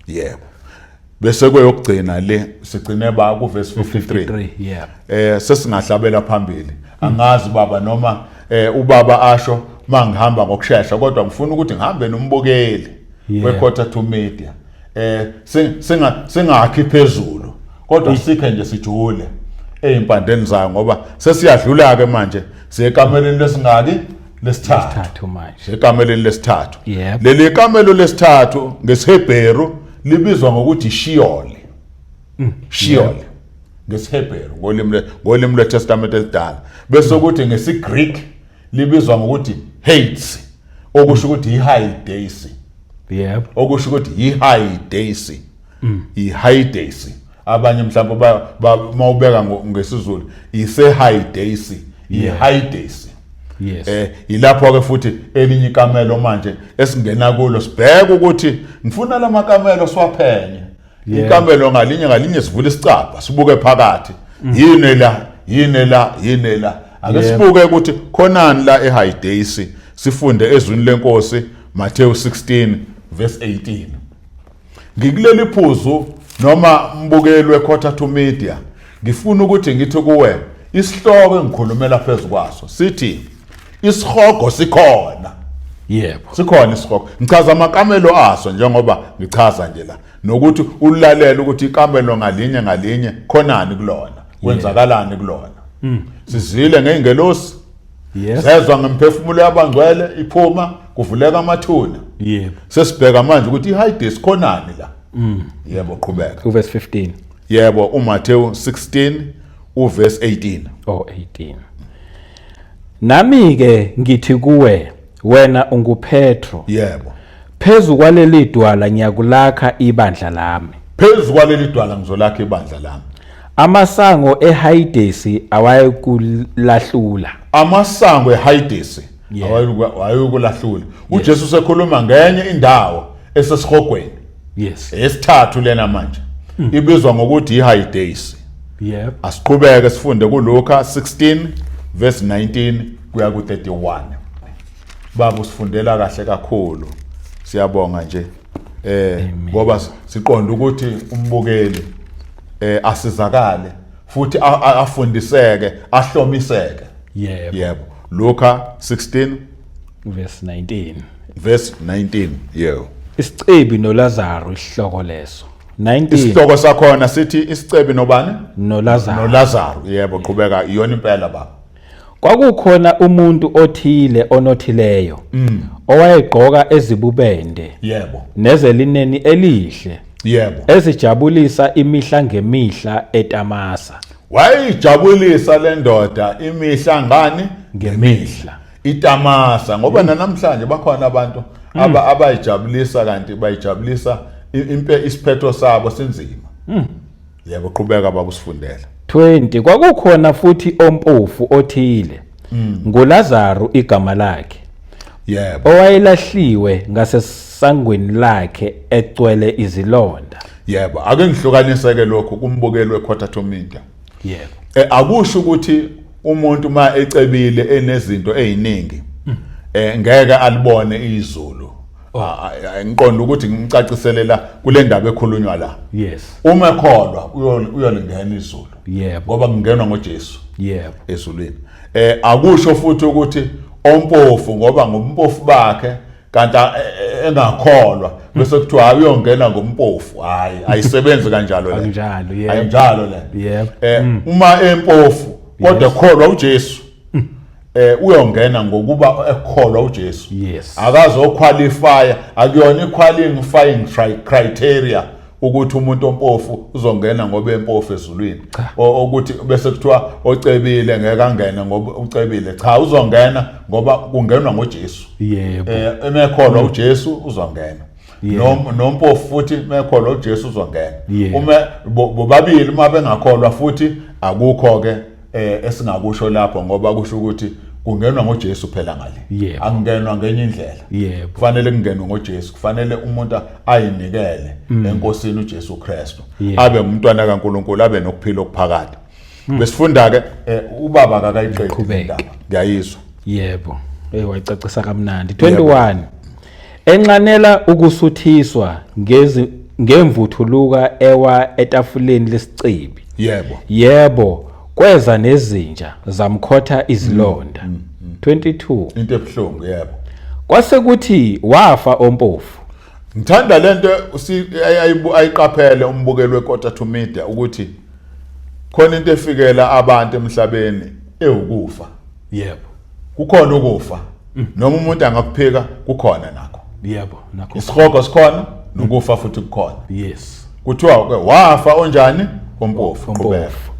Yebo. Bese kweyokugcina le, sigcine ba ku verse 53. 53, yeah. Sesingahlabela phambili. Angazi baba noma ubaba asho mangihamba ngokusheshsha, kodwa ngifuna ukuthi ngihambe nombukeli weQuarter to Media. Singakhi phezulu, kodwa sikhe nje sijule ezimpandeni zayo, ngoba sesiyadlula ke manje, siye ekameleni lesingaki? Lesithathu. Lesithathu manje. Ekameleni lesithathu. Leli kamelo lesithathu ngesiHebheru libizwa ngokuthi Sheol. Sheol ngesiHebheru, ngolimi lweTestament elidala. Bese kuthi ngesiGreek libizwa ngokuthi Hades, okusho ukuthi iHades. Okusho ukuthi iHades. iHades. Abanye mhlawumbe mawubeka ngesiZulu iseHades, iHades. Ilapho ke futhi elinye ikamelo manje esingena kulo, sibheka ukuthi ngifuna lamakamelo siwaphenye. Ikamelo ngalinye ngalinye sivula isicabha, sibuke phakathi. Yini la? Yini la? Yini la? Ake sibuke ukuthi khonani la eHades, sifunde ezwini lenkosi, Matthew 16 verse 18. Ngikuleli phuzu noma mbukeli weQuarter to Media, Ngifuna ukuthi ngithi kuwe isihloko engikhulumela phezu kwaso sithi isihogo sikhona. Yebo. Sikhona isihogo. Ngichaza amakamelo aso njengoba ngichaza nje la nokuthi ulalele ukuthi ikamelo ngalinye ngalinye khonani kulona, kwenzakalani kulona. Sizwile ngeingelosi. Yes. Sezwa ngemphefumulo yabangcwele iphuma kuvuleka amathuna. Yebo. Sesibheka manje ukuthi iHades khonani la. Yebo qhubeka. Uverse 15. Yebo uMathewu 16 uverse 18. Oh 18. Nami ke ngithi kuwe wena unguPetro. Yebo. Phezu kwaleli dwala ngiyakulakha ibandla lami. Phezu kwaleli dwala ngizolakha ibandla lami. Amasango eHayidesi awayekulahlula. Amasango eHayidesi awayekulahlula. UJesu usekhuluma ngenye indawo esesihogweni. Yes. Esithathu lena manje. Ibizwa ngokuthi iHayidesi. Yep. Asiqhubeke sifunde kuLuka 16 verse 19 kuya ku-31. Baba usifundela kahle kakhulu. Siyabonga nje. Ngoba siqonda ukuthi umbukeli asizakale futhi afundiseke, ahlomiseke. Yebo. Yebo. Luka 16 verse 19. Verse 19. Yebo. Isicebi noLazaro isihloko leso. 19. Isihloko sakhona sithi isicebi nobani? NoLazaro. NoLazaro. Yebo, qhubeka iyona impela baba. Kwakukhona umuntu othile onothileyo owayegqoka ezibubende. Yebo. Nezelineni elihle. Yebo. Ezijabulisa imihla ngemihla etamasa. Wayijabulisa le ndoda imihla ngani? Ngemihla. Itamasa ngoba namhlanje bakhona abantu abayijabulisa kanti bayijabulisa impe isiphetho sabo sinzima. Yebo qhubeka baba usifundela. 20 kwakukhona futhi ompofu othile nguLazaro igama lakhe. Yebo. Owayelahliwe ngasesangweni lakhe egcwele izilonda. Yebo, ake ngihlukanise ke lokho kumbukeli weQuarter to Media. Yebo. Akusho ukuthi umuntu ma ecebile enezinto eziningi ngeke alibone izulu. Ngiqonda ukuthi ngimcacisele la kule ndaba ekhulunywa la. Yes. Uma ekholwa uyolingena izulu. Yebo. Ngoba kungenwa ngoJesu. Yebo. Ezulwini. Akusho futhi ukuthi ompofu ngoba ngompofu bakhe kanti engakholwa bese kuthiwa uyongena ngompofu. Hayi, ayisebenzi kanjalo le. Akunjalo, yebo. Ayinjalo le. Yebo. Uma empofu kodwa ekholwa uJesu uyongena ngokuba ekholwa uJesu. Yes. Akazoqualify, akuyona iqualifying criteria ukuthi umuntu ompofu uzongena ngoba empofu ezulwini. Ukuthi bese kuthiwa ocebile ngeke angene ngoba ucebile. Cha, uzongena ngoba kungenwa ngoJesu. Yebo. Emekholwa uJesu uzongena. Nompofu futhi mekholwa uJesu uzongena. Uma bobabili uma bengakholwa futhi akukho ke esingakusho lapho ngoba kusho ukuthi kungenwa ngoJesu phela ngale. Akungenwa ngenye indlela. Yebo. Kufanele kungenwe ngoJesu, kufanele umuntu ayinikele eNkosini uJesu Kristu. Abe ngumntwana kaNkuluNkulu, abe nokuphila okuphakade. Besifunda ke ubaba akakayiqedi indaba. Ngiyayizwa. Yebo. Wayicacisa kamnandi. 21. Enxanela ukusuthiswa ngemvuthuluka ewa etafuleni lesicebi. Yebo. Yebo, kweza nezinja zamkhotha izilonda. 22. Into ebuhlungu, yebo. Kwase kuthi wafa ompofu. Ngithanda lento ayiqaphele umbukeli weQuarter to Media ukuthi khona into efikela abantu emhlabeni ewukufa. Yebo. Kukhona ukufa. Noma umuntu angakuphika kukhona nakho. Yebo, nakho. Isihogo sikhona nokufa futhi kukhona. Yes. Kuthiwa ke wafa onjani? Ompofu. Ompofu.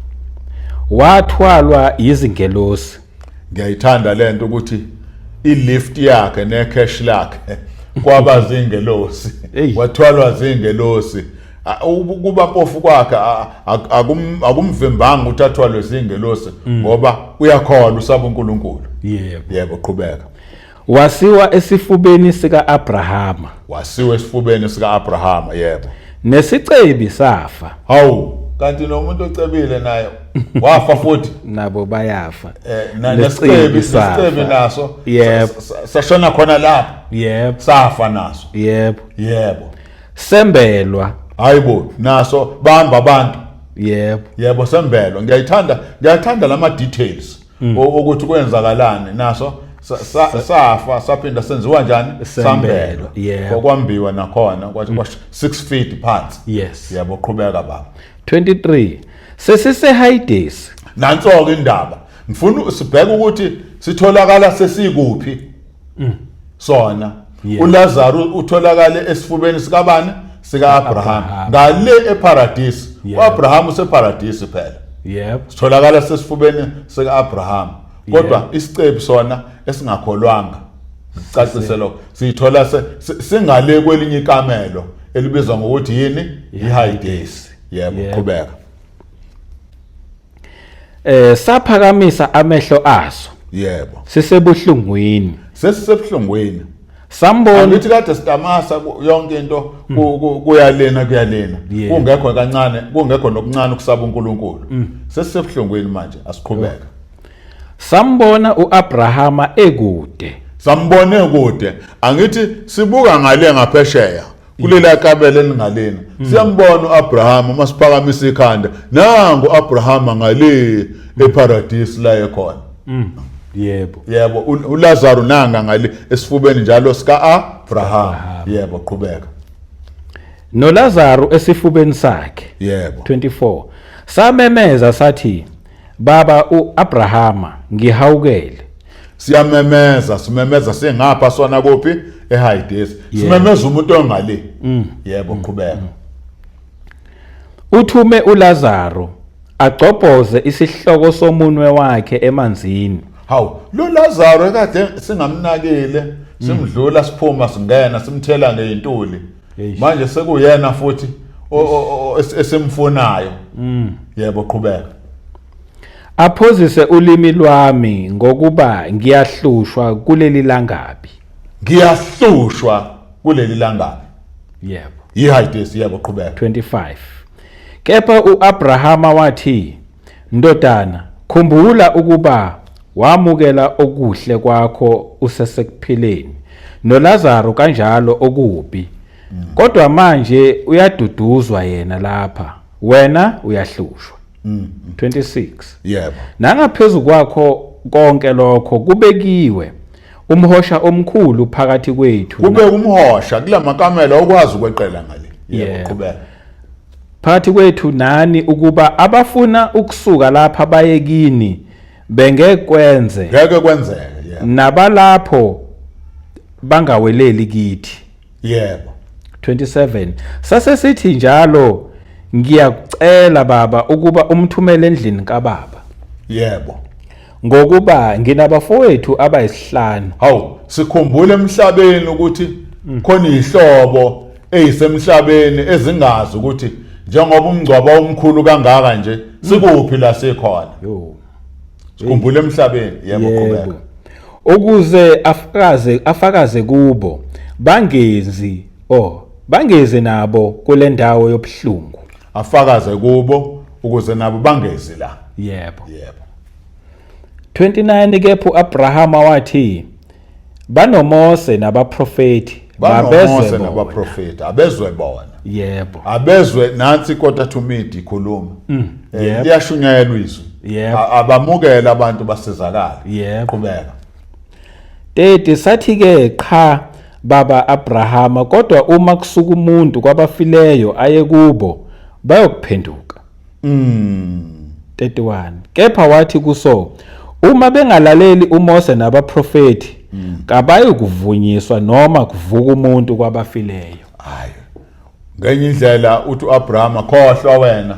Wathwalwa izingelosi. Ngiyayithanda lento ukuthi ilift yakhe necash lakhe kwaba zingelosi. Wathwalwa zingelosi. Ukuba mpofu kwakhe akumvimbanga ukuthi athwalwe zingelosi ngoba uyakholwa usaba uNkulunkulu. Yebo. Yebo, qhubeka. Wasiwa esifubeni sika-Abrahama. Wasiwa esifubeni sika-Abrahama, yebo. Nesicebi safa. Hawu, kanti nomuntu ocebile naye wafa futhi. Nabo bayafa. Nesicebi naso. Yebo. Sashona khona lapho. Yebo. Safa naso. Yebo. Yebo. Sembelwa. Hayibo, naso bamba abantu. Yebo. Yebo, sembelwa. Ngiyayithanda, ngiyathanda lama details ukuthi kwenzakalani naso safa saphinda senziwa njani? Sembelwa. Yebo. Kwambiwa nakhona kwathi 6 feet phansi. Yes. Yebo, qhubeka baba. 23 sesiseHades. Nanso-ke indaba. Ngifuna sibheke ukuthi sitholakala sesikuphi. Sona. uLazaru utholakale esifubeni sikabani? Sika-Abraham. Ngale eParadisi. uAbraham useParadisi phela. Yebo. Sitholakala sesifubeni sika-Abraham. Kodwa isicebi sona esingakholwanga. Ngicacise lokho. Sithola singale kwelinye ikamelo elibizwa ngokuthi yini? IHades. Yebo, qhubeka. Saphakamisa amehlo aso. Yebo. Sisebuhlungwini. Sesisebuhlungwini. Sambona. Angithi kade sitamasa yonke into kuyalena kuyalena. Kungekho kancane, kungekho nokuncane ukusaba uNkulunkulu. Sesisebuhlungwini manje, asiqhubeka. Sambona uAbrahama ekude. Sambone kude. Angithi sibuka ngale ngaphesheya. Kulela kabelo elingalena. Siyambona uAbraham uma siphakamisa ikhanda. Nangu uAbraham ngale eParadise la ekhona. Yebo. Yebo, uLazaro nanga ngale esifubeni njalo sika Abraham. Yebo, qhubeka. NoLazaro esifubeni sakhe. Yebo. 24 Samemeza sathi, Baba uAbrahama, ngihawukele. Siyamemeza, simemeza singapha sona kuphi? eHades. Simemeza umuntu ongale. Yebo, qhubeka. Uthume uLazaro agcobhoze isihloko somunwe wakhe emanzini. Hawu, lo Lazaro ekade singamnakile, simdlula siphuma singena simthela ngeyintuli. Manje sekuyena futhi esimfunayo. Yebo, qhubeka. Aphozise ulimi lwami ngokuba ngiyahlushwa kuleli langabi. Ngiyahlushwa kuleli langabi. Yebo. YiHades, yebo, qhubeka. 25 Kepha uAbrahama wathi, Ndodana, khumbula ukuba wamukela okuhle kwakho usesekuphileni, noLazaro kanjalo okubi. Kodwa manje uyaduduzwa yena lapha, wena uyahlushwa. 26 Yebo. Nangaphezu kwakho konke lokho kubekiwe umhosha omkhulu phakathi kwethu. Kube umhosha kulamakamelo okwazi ukweqela ngale. Yebo, qhubeka. Phakathi kwethu nani ukuba abafuna ukusuka lapha baye kini bengekwenze. Ngeke kwenzeke, yebo. Nabalapho bangaweleli kithi. Yebo. 27 Sase sithi njalo, ngiyakucela baba ukuba umthumele endlini kababa. Yebo. Ngokuba nginabafowethu abayisihlanu. Hawu, sikhumbule emhlabeni ukuthi khona ihlobo ezisemhlabeni ezingazi ukuthi njengoba umngcwabo omkhulu kangaka nje sikuphi la sikhona. Yo. Sikhumbule emhlabeni. Yebo, qhubeka. Ukuze afakaze kubo bangezi bangezi nabo kule ndawo yobuhlungu. Afakaze kubo ukuze nabo bangezi la. Yebo. Yebo. 29 Kepha uAbrahama wathi, banoMose nabaprofeti, babezwe nabaprofeti, abezwe bona. Yebo. Abezwe nansi kodwa thumidi ikhuluma. Liyashunyayelwa izwi. Yebo. Abamukela abantu basizakala. Yebo. Qhubeka. 30 Sathi ke qha baba Abrahama, kodwa uma kusuka umuntu kwabafileyo aye kubo bayokuphenduka. 31 Kepha wathi kuso, uma bengalaleli uMose nabaprofeti, kabayikuvunyiswa noma kuvuka umuntu kwabafileyo. Hayi. Ngenye indlela uthi uAbraham, khohlwa wena.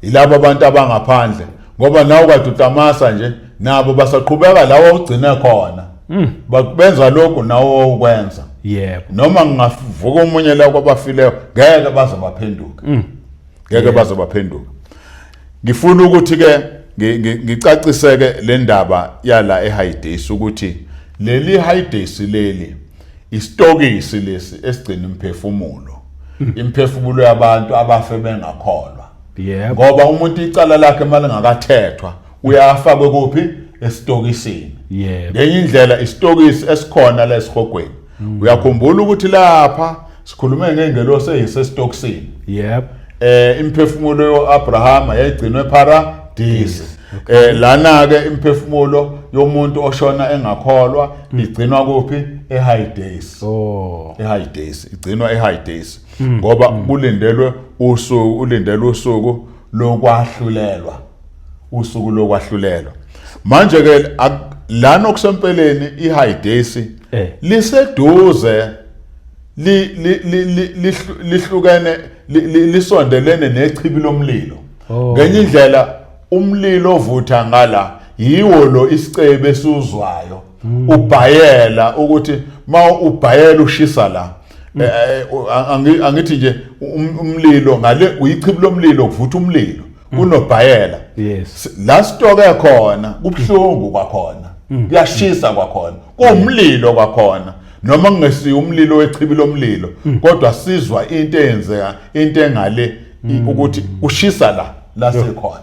Yilabo abantu abangaphandle, ngoba nawe kade utamasa nje nabo basaqhubeka lawo ugcine khona. Benza lokhu nawe ukwenza. Yebo. Noma ngingavuka omunye la kwabafileyo ngeke baze baphenduke. Ngeke baze baphenduke. Ngifuna ukuthi ke ngicaciseke le ndaba yala eHades ukuthi leli Hades leli isitokisi lesi esigcina imphefumulo. Imphefumulo yabantu abafe bengakholwa. Yebo. Ngoba umuntu icala lakhe malingakathethwa uyafakwe kuphi? Esitokisini. Yebo. Ngenye indlela isitokisi esikhona la esihogweni. Uyakhumbula ukuthi lapha sikhulume ngengelosi eyisesitokisini. Yebo. Imphefumulo yoAbrahama yayigcinwe eParadise. Lana ke imphefumulo yomuntu oshona engakholwa igcinwa kuphi? EHades. Oh. EHades, igcinwa eHades. Ngoba kulindelwe usuku, ulindelwe usuku lokwahlulelwa. Usuku lokwahlulelwa. Manje ke lana okusempeleni iHades liseduze, lihlukene, lisondelene nechibi lomlilo. Ngenye indlela umlilo ovutha ngala yiwo lo isicebe esuzwayo, ubhayela ukuthi ma ubhayela ushisa la. Angithi nje umlilo ngale uyichibi lomlilo, kuvutha umlilo kunobhayela. La sitoke khona kubuhlungu kwakhona, kuyashisa kwakhona, kuwumlilo kwakhona, noma kungesiyo umlilo wechibi lomlilo, kodwa sizwa into eyenzeka, into engale ukuthi kushisa la sikhona.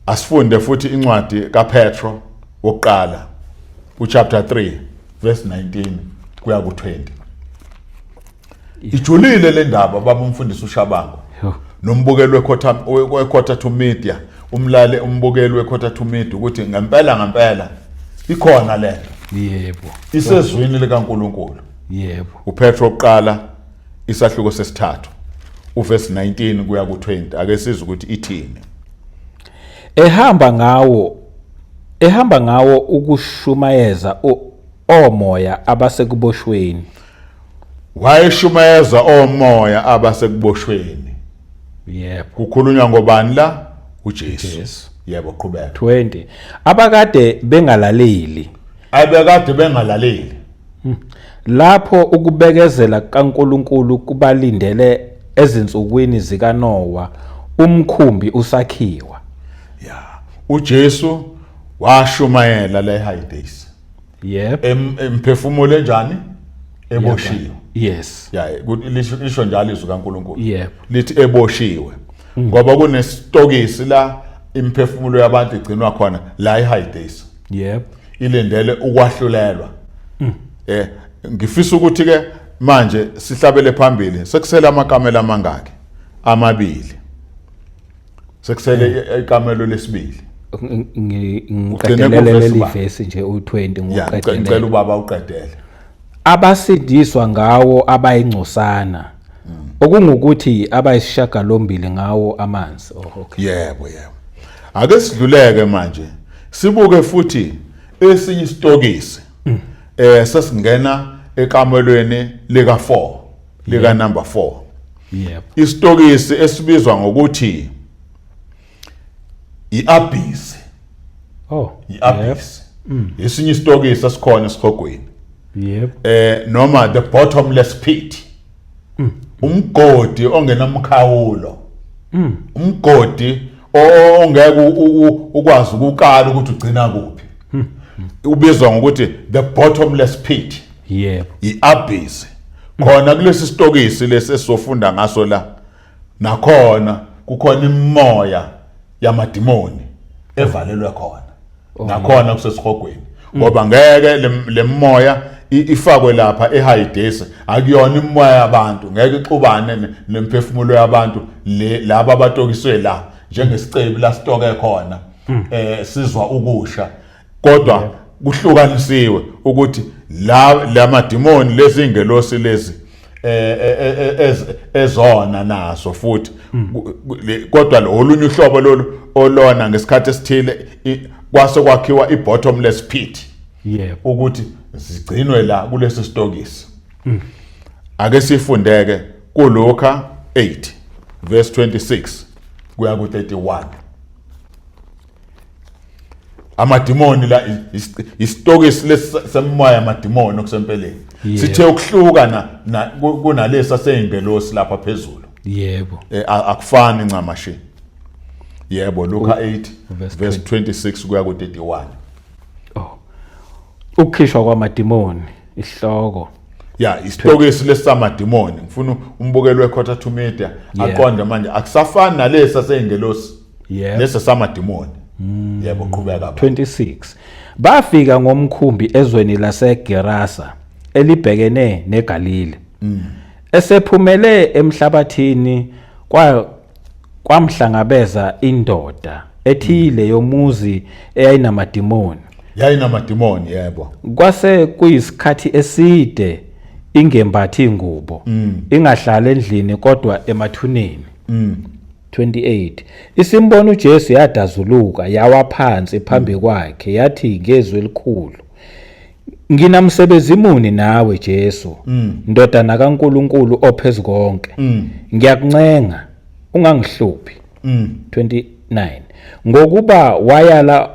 Asifunde futhi incwadi kaPetro wokuqala uchapter 3 verse 19 kuya ku20. Ijulile le ndaba, baba umfundisi uShabangu nombukeli weQuarter to Media, umlale umbukeli weQuarter to Media, ukuthi ngempela ngempela ikhona lento. Isezwini likaNkuluNkulu. UPetro oqala isahluko sesithathu uverse 19 kuya ku20, ake sizwe ukuthi ithini. Ehamba ngawo ukushumayeza omoya abasekuboshweni. Wayeshumayeza omoya abasekuboshweni. Kukhulunywa ngobani la? UJesu. Jesu. Yebo, qhubeka. 20 Abakade bengalaleli. Abekade bengalaleli. Lapho ukubekezela kaNkuluNkulu kubalindele ezinsukwini zikaNowa umkhumbi usakhiwa. Ya, uJesu washumayela la eHades. Emphefumulo enjani? Eboshiwe. Ya, lisho njalo izwi kaNkuluNkulu. Lithi eboshiwe ngoba kunesitokisi la imphefumulo yabantu igcinwa khona la eHades, ilindele ukwahlulelwa. Ngifisa ukuthi ke manje sihlabele phambili. Sekusele amakamelo amangaki? Amabili. Sekusele ikamelo lesibili. Ngiqedelele kuvesi leli ba? Vesi nje u20. Ya, ngicela Ngiqedelele. Ubaba uqedele. Abasindiswa ngawo abayingcosana, okungukuthi abayisishagalombili ngawo amanzi. Oh, okay. Yebo, ake sidluleke manje, sibuke futhi esinye isitokisi. Sesingena ekamelweni lika 4, lika number 4. Isitokisi esibizwa ngokuthi iAbyss. IAbyss esinye isitokisi esikhona esihogweni. Noma the bottomless pit, umgodi ongenamkhawulo, umgodi ongeke ukwazi ukukala ukuthi ugcina kuphi, ubizwa ngokuthi the bottomless pit. I-abyss khona kulesi sitokisi lesi esizofunda ngaso la, nakhona kukhona imimoya yamadimoni evalelwe khona, nakhona kusesihogweni, ngoba ngeke le moya ifakwe lapha eHades. Akuyona imimoya yabantu, ngeke ixubane nemphefumulo yabantu le laba abatokiswe la njengesicebi la sitoke khona, sizwa ukusha, kodwa kuhlukanisiwe ukuthi la lamadimoni, lezi ingelosi lezi ezona nazo futhi. Kodwa lo olunye uhlobo lolu olona ngesikhathi esithile kwase kwakhiwa i-bottomless pit ukuthi zigcinwe la kulesi sitokisi. Ake sifundeke kuLuka 8 verse 26 kuya ku-31. Amadimoni la, isitokisi lesi semoya yamadimoni okusempeleni sithe ukuhluka kunalesi aseyingelosi lapha phezulu. Akufani ncamashi. Yebo, Luka 8 verse verse 26 kuya ku-31. Oh. Ukukhishwa kwamadimoni, isihloko. Ya, isitokisi lesisamadimoni. Ngifuna umbukeli weQuarter to Media aqonde manje, akusafani nalesi aseyingelosi. Lesi samadimoni. Yebo, qhubeka baba. 26 Bafika ngomkhumbi ezweni laseGerasa elibhekene neGalile. Esephumele emhlabathini kwa kwamhlangabeza indoda ethile yomuzi eyayinamadimoni. Yayinamadimoni yebo. Kwase kuyisikhathi eside ingembathi ingubo, ingahlali endlini kodwa emathuneni. 28 Isimbona uJesu yadazuluka yawa phansi phambi kwakhe yathi ngezwi elikhulu Nginamsebenzi muni nawe Jesu ndodana kaNkuluNkulu ophezu konke ngiyakuncenga ungangihluphi 29 Ngokuba wayala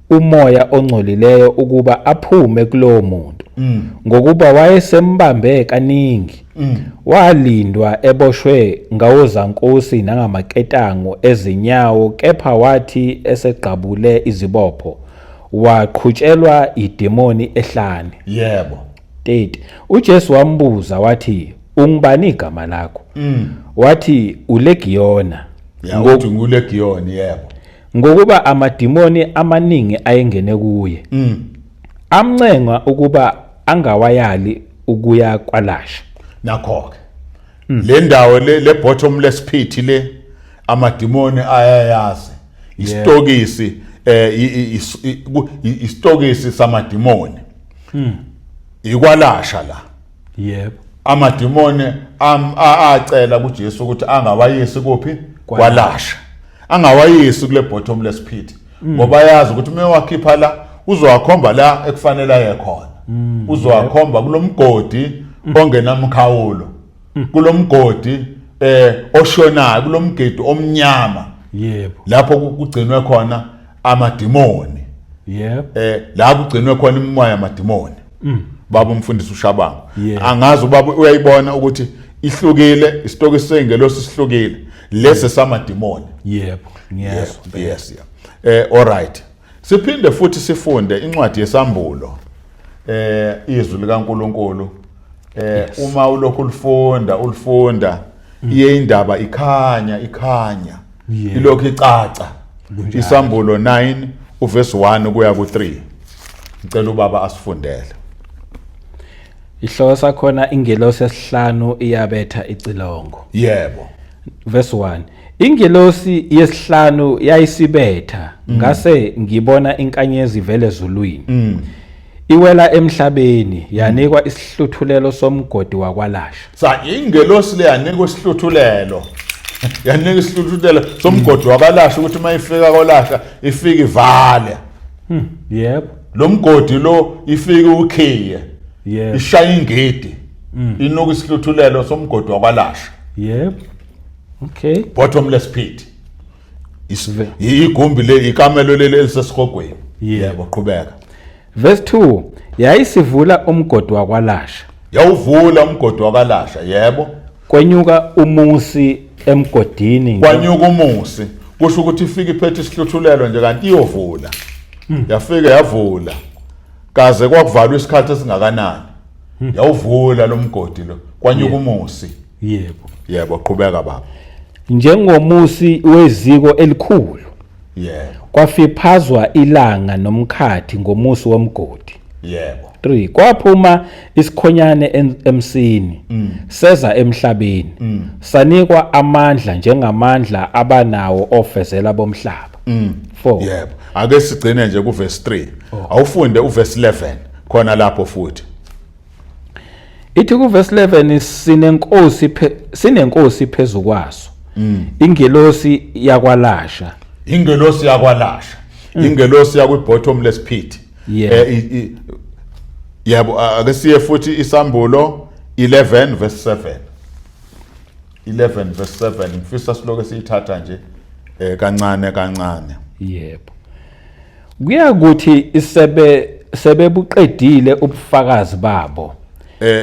umoya ongcolileyo ukuba aphume kulowo muntu ngokuba wayesembambe kaningi walindwa eboshwe ngawozankosi nangamaketango ezinyawo kepha wathi esegqabule izibopho waqhutshelwa idemoni ehlane. Yebo. 30 uJesu wambuza wathi ungubani igama lakho? Wathi uLegiyona. Ya uthi nguLegiyoni yebo. Ngokuba amadimoni amaningi ayengene kuye. Amncenga ukuba angawayali ukuya kwalasha. Nakho-ke. Le ndawo le le bottomless pit le amadimoni ayayazi. Isitokisi eh isitokisi samadimoni. Ikwalasha la. Yebo. Amadimoni acela kuJesu ukuthi angawayisi kuphi? Kwalasha. Angawayisi kule bottomless pit. Ngoba yazi ukuthi uma wakhipha la uzowakhomba la ekufanele aye khona. Uzowakhomba kulomgodi ongenamkhawulo. Kulomgodi oshonayo, kulomgedi omnyama. Yebo. Lapho kugcinwe khona amadimoni. Yebo. La kugcinwe khona imimoya yamadimoni. Baba umfundisi uShabangu. Angazi ubaba uyayibona ukuthi ihlukile isitokisi seyingelosi sihlukile. Lesi samadimoni. Yebo, ngiyezwa. Yes, yeah. All right. Siphinde futhi sifunde incwadi yesambulo. Izwi likaNkuluNkulu. Uma ulokhu ulifunda iye indaba ikhanya ikhanya. Ilokhu icaca. Isambulo 9 uverse 1 kuya ku3. Ngicela ubaba asifundele. Ihloko sakhona ingelosi yesihlanu iyabetha icilongo. Yebo. Verse 1. Ingelosi yesihlanu yayisibetha ngase ngibona inkanyezi ivele ezulwini. Iwela emhlabeni yanikwa isihluthulelo somgodi wakwalasha. Sa ingelosi le yanikwa isihluthulelo. Yanikwa isihluthulelo somgodi wakwalasha ukuthi uma ifika kwalasha ifike ivale. Yebo. Lo mgodi lo ifike ukhiye. Yebo. Ishaya ingidi. Inuka isihluthulelo somgodi wakwalasha. Yebo. Okay. Bottomless pit. Igumbi le ikamelo leli elisesihogweni. Yebo, qhubeka. Verse 2 yayisivula umgodi wakwalasha. Yawuvula umgodi wakwalasha, yebo. Kwenyuka umusi emgodini. Kwanyuka umusi. Kusho ukuthi ifike iphethe isihluthulelo nje kanti iyovula. Yafika yavula. Kaze kwakuvalwa isikhathi esingakanani. Yawuvula lo mgodi lo. Kwanyuka umusi. Yebo. Yebo, qhubeka baba. Njengomusi weziko elikhulu. Yebo. Kwafiphazwa ilanga nomkhathi ngomusi womgodi. Yebo. 3 kwaphuma isikhonyane emsini seza emhlabeni sanikwa amandla njengamandla abanawo ofezela bomhlaba. 4 Yebo. Ake sigcine nje ku verse 3. Awufunde u verse 11 khona lapho futhi. Ithi ku verse 11 sinenkosi phezukwaso. Ingelosi yakwalasha. Ingelosi yakwalasha. Ingelosi yakwi bottomless pit. Yebo, ake siye futhi isambulo 11 verse 7. 11 verse 7 ngifisa siloke siyithatha nje kancane kancane. Yebo. Kuyakuthi sebebuqedile ubufakazi babo.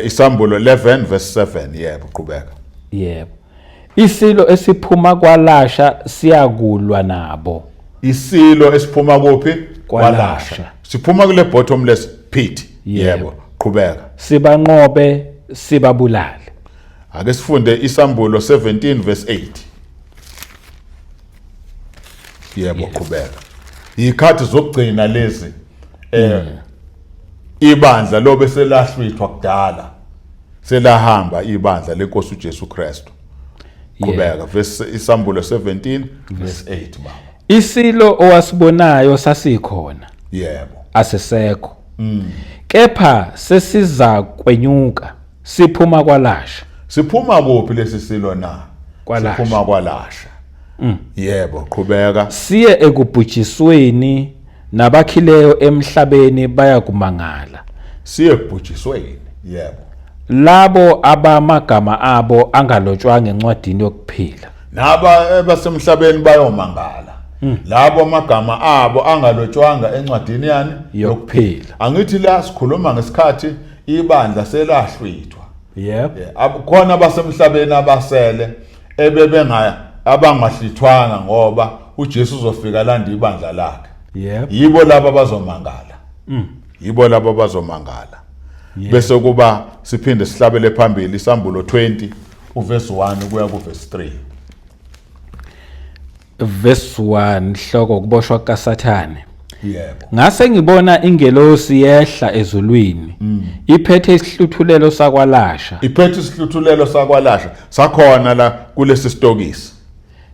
Isambulo 11 verse 7 yebo, qhubeka. Yebo. Isilo esiphuma kwalasha siyakulwa nabo. Isilo esiphuma kuphi? Kwalasha. Siphuma kule bottomless pit. Yebo, qhubeka. Sibanqobe sibabulale. Ake sifunde isambulo 17 verse 8. Yebo, qhubeka. Ikhathi zokugcina lezi. Ibandla lobe selahlwithwa kudala. Selahamba ibandla lenkosi uJesu Kristu. Qhubeka, verse isambulo 17 verse 8 baba. Isilo owasibonayo sasikhona. Yebo. Asisekho. Kepha sesiza kwenyuka siphuma kwalasha. Siphuma kuphi lesi silo na? Kwalasha. Siphuma kwalasha. Yebo, qhubeka. Siye ekubhujisweni nabakhileyo emhlabeni bayakumangala. Siye ekubhujisweni. Yebo. Labo abamagama abo angalotshwanga encwadini yokuphila. Naba abasemhlabeni bayomangala. Labo amagama abo angalotshwanga encwadini yani Yokuphila. Angithi la sikhuluma ngesikhathi ibandla selahlwithwa. Yebo. Khona abasemhlabeni abasele ebebengaya abangahlithwanga ngoba uJesu uzofika landa ibandla lakhe. Yebo. Yibo laba abazomangala. Yibo laba abazomangala. Bese kuba siphinde sihlabele phambili isambulo 20 uverse 1 kuya kuverse 3. Verse 1 hloko kuboshwa kukaSathane. Yebo. Ngase ngibona ingelosi yehla ezulwini iphethe isihluthulelo sakwalasha Iphethe isihluthulelo sakwalasha sakhona la kulesi stokisi.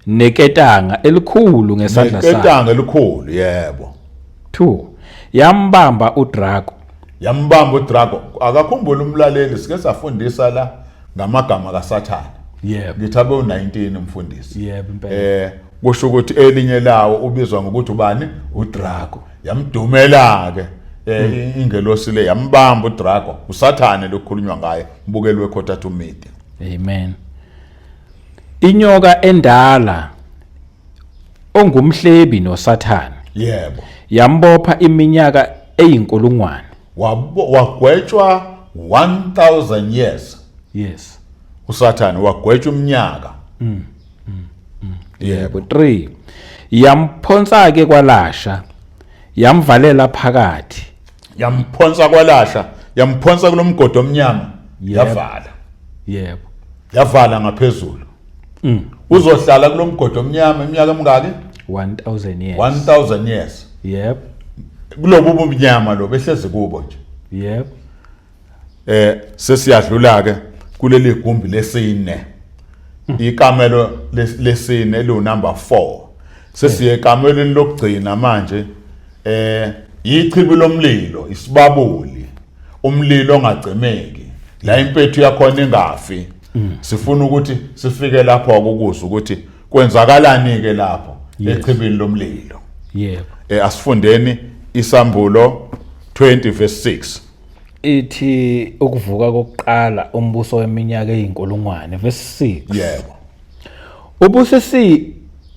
Neketanga elikhulu ngesandla sakhe. Neketanga elikhulu, yebo. 2 Yambamba uDrago. Yambamba uDrago. Akakhumbula umlaleli sike safundisa la ngamagama kaSathane. Yebo. Ngithi abe u19 umfundisi. Yebo impela. Kusho ukuthi elinye lawo ubizwa ngokuthi ubani? uDrago. Yamdumela ke ingelosi le yambamba uDrago, uSathane lokukhulunywa ngaye, mbukeli wekhotha to media. Amen. Inyoka endala ongumhlebi noSathane. Yebo. Yambopha iminyaka eyinkulungwane. Wagwetshwa 1000 years. Yes. uSathane wagwetshwa umnyaka. Yebo. 3 Yamphonsa ke kwalasha. Yamvalela phakathi. Yamphonsa kwalasha, yamphonsa kulomgodi omnyama. Yavala. Yebo. Yavala ngaphezulu. Uzohlala kulomgodi omnyama iminyaka emingaki? 1000 years. 1000 years. Yebo. Kulobu bumnyama lo behlezi kubo nje. Yebo. Sesiyadlula ke kuleli gumbi lesine. Ikamelo lesine lu number 4. Sesiye ekamelweni lokugcina manje. Ichibi lomlilo, isibabuli, umlilo ongagcimeki. La impethu yakhona ingafi. Sifuna ukuthi sifike lapho ukuzwa ukuthi kwenzakalani ke lapho echibini lomlilo. Yebo. Asifundeni isambulo 20 verse 6. Ithi ukuvuka kokuqala umbuso weminyaka eyinkulungwane, verse 6. Yebo.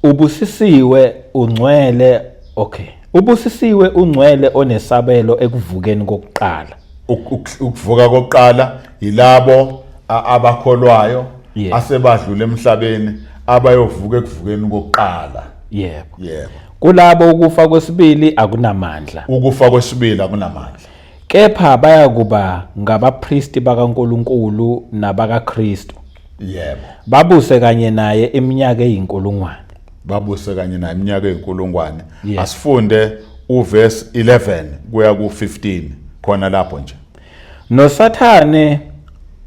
Ubusisiwe ungcwele, okay. Ubusisiwe ungcwele onesabelo ekuvukeni kokuqala. Ukuvuka kokuqala yilabo abakholwayo asebadlule emhlabeni abayovuka ekuvukeni kokuqala. Yebo. Yebo. Kulabo ukufa kwesibili akunamandla. Ukufa kwesibili akunamandla. Kepha bayakuba ngabapristi bakaNkuluNkulu nabakaKristu. Yebo. Babuse kanye naye iminyaka eyinkulungwane. Babuse kanye naye iminyaka eyinkulungwane. Asifunde uverse 11 kuya ku15 khona lapho nje. NoSathane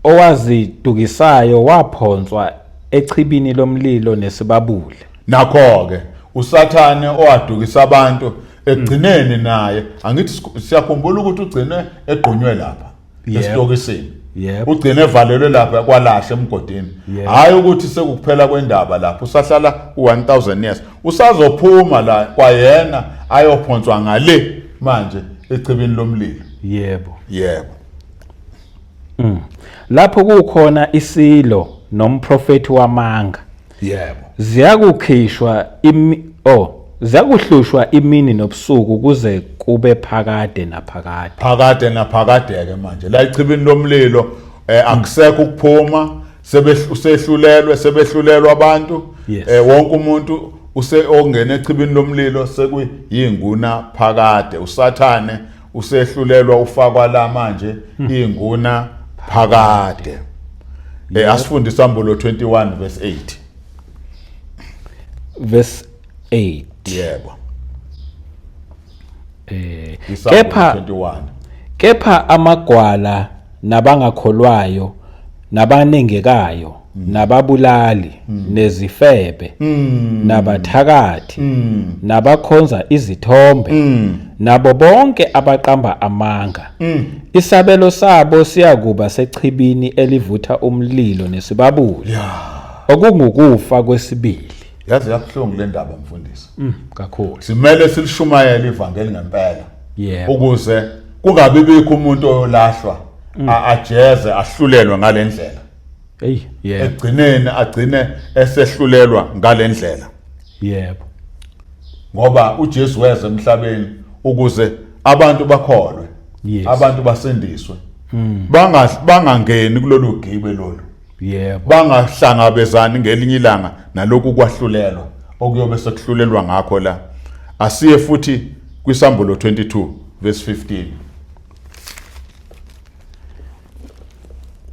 owazidukisayo waphonswa echibini lomlilo nesibabule. Nakho ke uSathane owadukisa abantu egcineni naye, angithi siyakhumbula ukuthi ugcine egqunywe lapha esitokisini. Ugcine evalelwe lapha kwalasha emgodini. Hayi ukuthi sekukuphela kwendaba lapho, usahlala u1000 years. Usazophuma la kwayena ayophonswa ngale manje echibini lomlilo. Yebo. Yebo. Lapho kukhona isilo nomprofeti wamanga. Yebo. Ziyakukhishwa ziyakuhlushwa imini nobusuku kuze kube phakade naphakade. Phakade naphakade ke manje. La echibini lomlilo akusekho ukuphuma, sehlulelwe, sebehlulelwa abantu. Wonke umuntu ongena echibini lomlilo sekuyinguna phakade. uSathane usehlulelwa ufakwa la manje inguna phakade. Asifunde isambulo 21 verse 8. Verse 8. Yebo. Isambulo 21. Kepha amagwala nabangakholwayo Nabanengekayo, nababulali, nezifebe, nabathakathi, nabakhonza izithombe, nabo bonke abaqamba amanga. Isabelo sabo siyakuba sechibini elivutha umlilo nesibabuli, okungukufa kwesibili. Yazi yabuhlungu le ndaba mfundisi. Kakhulu. Simele silishumayele ivangeli ngempela. Yebo. Ukuze kungabi bikho umuntu oyolahlwa ajeze ahlulelwe ngalendlela. Hey, yebo. Ekugcineni agcine esehlulelwa ngalendlela. Yebo. Ngoba uJesu weza emhlabeni ukuze abantu bakholwe. Yes. Abantu basindiswe. Bangangeni kulolu gibe lolu. Yebo. Bangahlangabezani ngelinye ilanga naloku kwahlulelwa okuyobe sekuhlulelwa ngakho la. Asiye futhi kwisambulo 22 verse 15.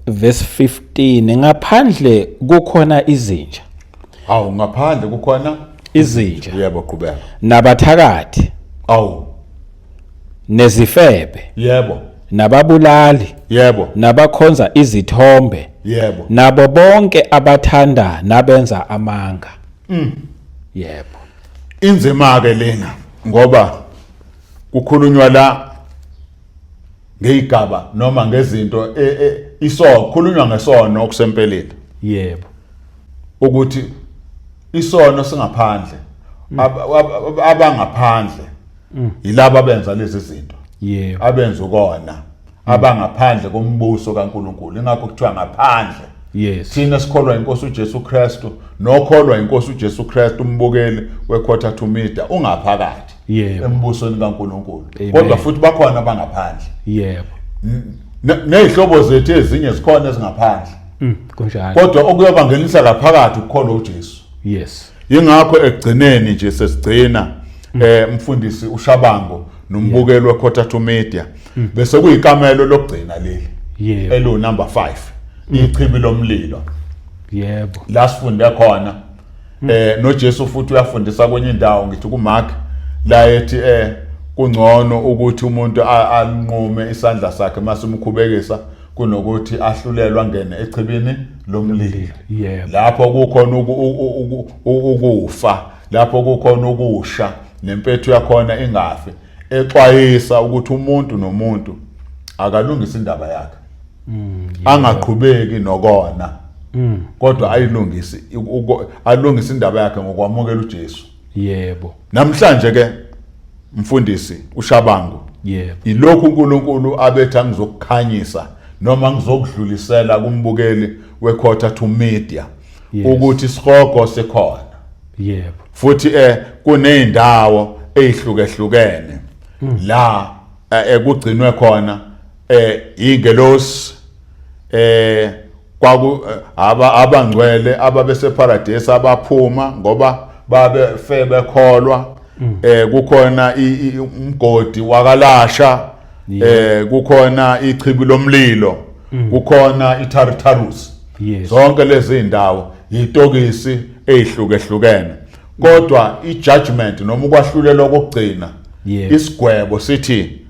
Verse 15, ngaphandle kukhona izinja. Awu, ngaphandle kukhona izinja. Yebo, qhubeka. Nabathakathi. Awu. Nezifebe. Yebo. Nababulali. Yebo. Nabakhonza izithombe. Yebo. Nabo bonke abathanda nabenza amanga. Yebo. Inzima ke lena ngoba kukhulunywa la ngeyigaba noma ngezinto iso khulunywa ngesono okusempeleni. Yebo. Ukuthi isono singaphandle. Abangaphandle yilabo abenza lezi zinto. Yebo. Abenza ukona. Abangaphandle kombuso kaNkuluNkulu. Ingakho kuthiwa ngaphandle. Yes. Thina sikholwa inkosi uJesu Kristu, nokholwa inkosi uJesu Kristu umbukeli weQuarter to Media ungaphakathi. Yebo. Embusweni kaNkuluNkulu. Amen. Kodwa futhi bakhona abangaphandle. Yebo. Nezihlobo zethu ezinye zikhona ezingaphandle. Kunjalo. Kodwa okuyobangenisa ngaphakathi ukukholwa uJesu. Yes. Ingakho ekugcineni nje sesigcina mfundisi uShabango nombukeli weQuarter to Media bese kuyikamelo lokugcina leli. Yebo. Elu number 5. Ichibi lomlilo. Yebo. La sifunde khona noJesu futhi uyafundisa kwenye indawo ngithi kuMark la ethi kungcono ukuthi umuntu anqume isandla sakhe masimkhubekisa kunokuthi ahlulelwa ngene echibini lomlilo. Yebo. Lapho kukhona ukufa, lapho kukhona ukusha nempethu yakhona ingafi, exwayisa ukuthi umuntu nomuntu akalungise indaba yakhe. Angaqhubeki nokona. Kodwa ayilungise alungise indaba yakhe ngokwamukela uJesu. Yebo. Namhlanje ke mfundisi uShabangu. Yebo. Ilokhu uNkulunkulu abethi angizokukhanyisa noma ngizokudlulisela kumbukeli weQuarter to Media ukuthi isihogo sikhona. Yebo. Futhi kunezindawo ezihlukehlukene la ekugcinwe khona ingelosi kwaku abangcwele ababese paradise abaphuma ngoba babefe bekholwa. Kukhona umgodi wakalasha, kukhona ichibi lomlilo, kukhona iTartarus. Zonke lezi zindawo yitokisi ezihlukehlukene. Kodwa ijudgment noma ukwahlulelwa kokugcina, isigwebo sithi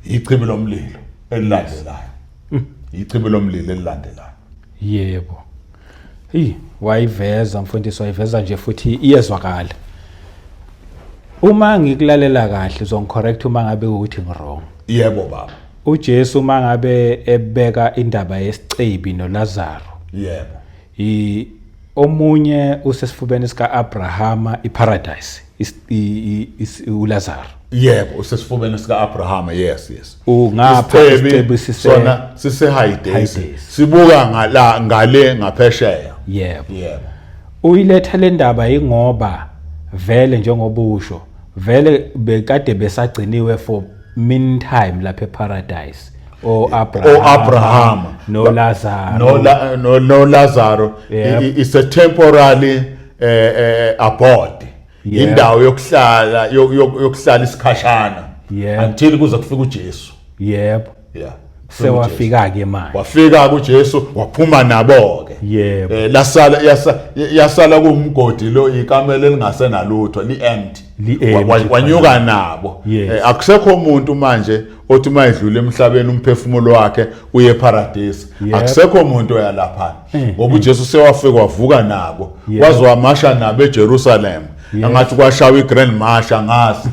ichibi lomlilo elilandelayo. Ichibi lomlilo elilandelayo. Yebo. Hey, wayiveza mfundisi, wayiveza nje futhi iyezwakala. Uma ngikulalela kahle uzongicorrect uma ngabe ukuthi ngiwrong. Yebo baba. uJesu uma ngabe ebeka indaba yesicebi noLazaro. Yebo. Omunye usesifubeni sika-Abrahama iparadise, uLazaro. Yebo, usesifubeni sika-Abrahama, yes, yes. Ungapha Isicebi isicebi sise sona sise Hades. Hades. Sibuka ngala ngale ngaphesheya. Yebo. Yebo. Uyiletha le ndaba ingoba vele njengoba usho, vele bekade besagciniwe for meantime lapha eParadise. O-Abraham, O-Abraham. no Lazaro. No Lazaro. Yep. It's a temporary abode. Yeah. Indawo yokuhlala, yokuhlala isikhashana. Yeah. Until kuze kufike uJesu. Yebo. Yeah. Sewafika ke manje. Wafika kuJesu waphuma nabo ke. Yebo. Yasala kumgodi lo ikamelo elingasenalutho, li empty. Li empty. Wanyuka nabo. Yes. Akusekho umuntu manje othi uma edlula emhlabeni umphefumulo wakhe uye eparadisi. Akusekho umuntu oyalaphana ngoba uJesu sewafika wavuka nabo, waze wamasha nabo eJerusalem. Angathi kwashawa iGrand March, angazi.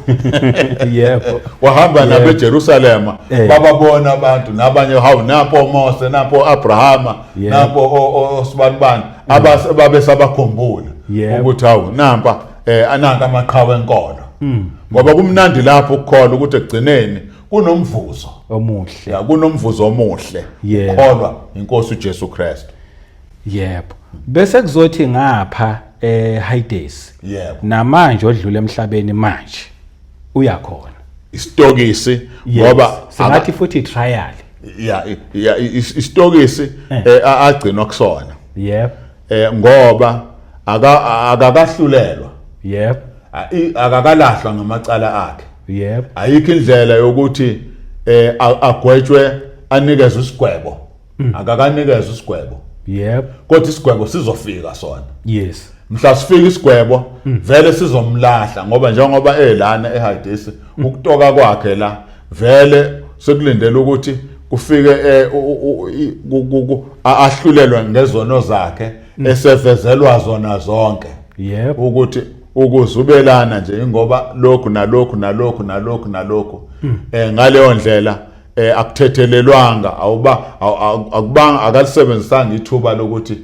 Wahamba nabo eJerusalem, bababona abantu nabanye, hawu, nampo Mose, nampo Abrahama, nampo osibanibani ababe sabakhumbula ukuthi hawu, nampa ananka amaqhawe enkolo. Ngoba kumnandi lapho ukukholwa ukuthi ekugcineni kunomvuzo omuhle. Ya, kunomvuzo omuhle ukholwa inkosi uJesu Kristu. Yebo, bese kuzothi ngapha Hades, namanje odlula emhlabeni manje uyakhona. Isitokisi ngoba singathi futhi trial. Ya, isitokisi agcinwa kusona. Ngoba akakahlulelwa. Akakalahlwa ngamacala akhe. Ayikho indlela yokuthi agwetshwe, anikezwe isigwebo. Akakanikezwe isigwebo. Kodwa isigwebo sizofika sona. Mhla sifika isigwebo vele sizomlahla, ngoba njengoba elana eHades, ukutoka kwakhe la vele sekulindele ukuthi kufike ahlulelwe ngezono zakhe esevezelwa zona zonke. Ukuthi ukuzubelana nje ingoba lokhu nalokhu nalokhu nalokhu nalokhu, ngaleyo ndlela akuthethelelwanga, awuba akubanga, akalisebenzisanga ithuba lokuthi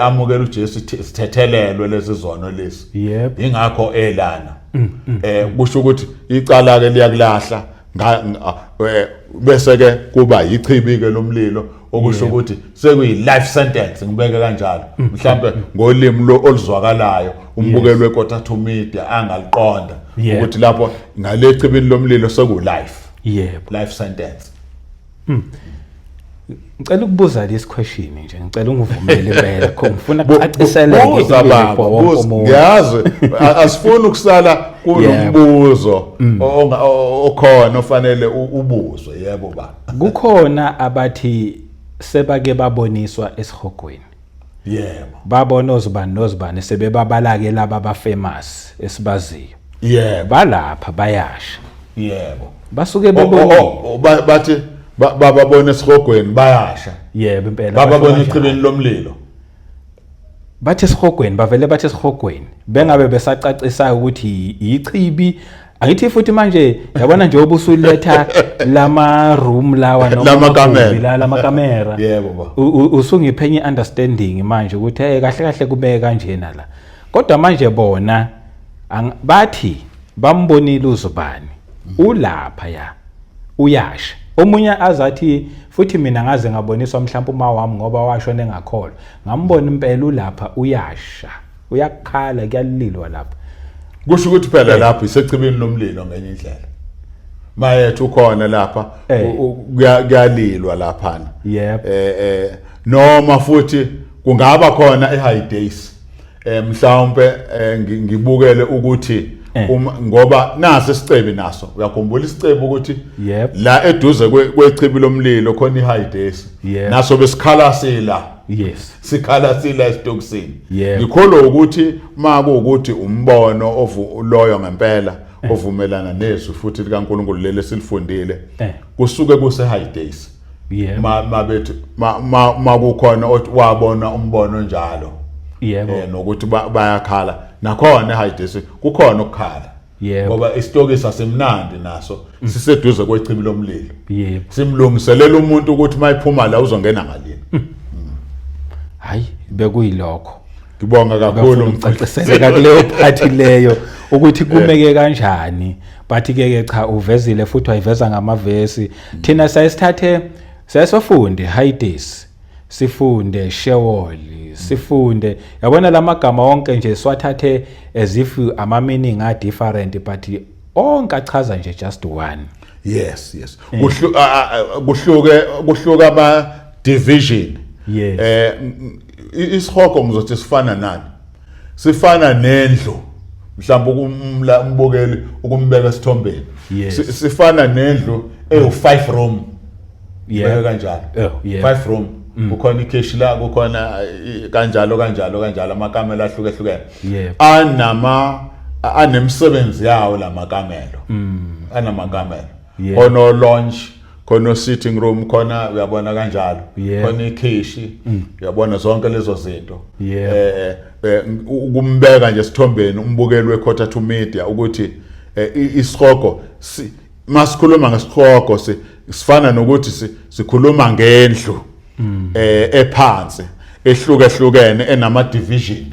amukele uJesu, sithethelelwe lezi zono lezi. Ingakho elana kusho ukuthi icala ke liyakulahla, bese ke kuba yichibi ke lomlilo, okusho ukuthi sekuyi life sentence, ngibeke kanjalo mhlambe ngolimi lo oluzwakalayo umbukeli weKota to Media angaliqonda, ukuthi lapho ngale chibini lomlilo seku life life sentence. Ngicela ukubuza this question nje, ngicela ungivumele impela, kho ngifuna kucaciseleke. Buza baba, buza. Ngiyazi asifuni ukusala kunombuzo okhona ofanele ubuzwe. Yebo ba. Kukhona abathi sebake baboniswa esihogweni. Babona ozibani nozibani, sebebabalake laba abafamous esibaziyo. Balapha bayasha. Basuke bebonile. Bathi bababona esihogweni bayasha. Yebo impela. Bababona basho kanjalo. Echibini lomlilo. Bathi esihogweni, bavele bathi esihogweni, bengabe besacacisa ukuthi ichibi. Angithi futhi manje yabona nje ubusuletha lama room lawa noma Lamakamelo. amagumbi la lamakamera, Yebo ba. Usungiphe enye understanding manje ukuthi hey, kahle kahle kubeke kanjena la, kodwa manje bona bathi bambonile uzubani ulapha ya uyasha. Omunye azathi futhi mina ngaze ngaboniswa mhlawumbe uma wami, ngoba washona engakholwa, ngambona impela ulapha uyasha, uyakhala, kuyalilwa lapha. Kusho ukuthi phela lapho isechibini lomlilo ngenye indlela. Mayethu ukhona lapha, kuyalilwa laphana. Noma futhi kungaba khona eHades, mhlawumbe ngibukele ukuthi uma ngoba nasi isicebi naso, uyakhumbula isicebi ukuthi la eduze kwechibi lomlilo khona iHades, naso besikhala sila, sikhala sila esitokisini. Ngikholwa ukuthi makuwukuthi umbono loyo ngempela ovumelana nezwi futhi likaNkulunkulu leli esilifundile, kusuke kuse Hades. Ma mabethi makukhona othi wabona umbono njalo, nokuthi bayakhala nakhona eHades, kukhona ukukhala, ngoba isitokisi asimnandi naso, siseduze kwechibi lomlilo. Simlungiselela umuntu ukuthi mayiphuma la uzongena ngalini. Hayi, bekuyilokho. Ngibonga kakhulu. Bafuna ukucaciseleka kuleyo part leyo ukuthi kumeke kanjani, but ke ke cha, uvezile futhi wayiveza ngamavesi. Thina sayisithathe sayisofunde Hades, sifunde Sheol, sifunde yabona lamagama wonke nje, siwathathe as if ama meaning are different, but onke achaza nje just one. Yes, kuhluke, kuhluka ama division. Isihogo ngizothi sifana nani? Sifana nendlu, mhlawumbe umbukeli ukumbeka esithombeni. Sifana nendlu ewu 5 room, beke kanjalo. 5 room, kukhona ikheshi la, kukhona kanjalo kanjalo kanjalo, amakamelo ahlukehlukene anama anemsebenzi yawo lamakamelo, anamakamelo ono lounge. Khona sitting room, khona, uyabona kanjalo, khona ikhishi, uyabona zonke lezo zinto. Ukumbeka nje sithombeni umbukeli weQuarter to Media ukuthi isihogo, masikhuluma ngesihogo sifana nokuthi sikhuluma ngendlu ephansi ehlukehlukene enama division.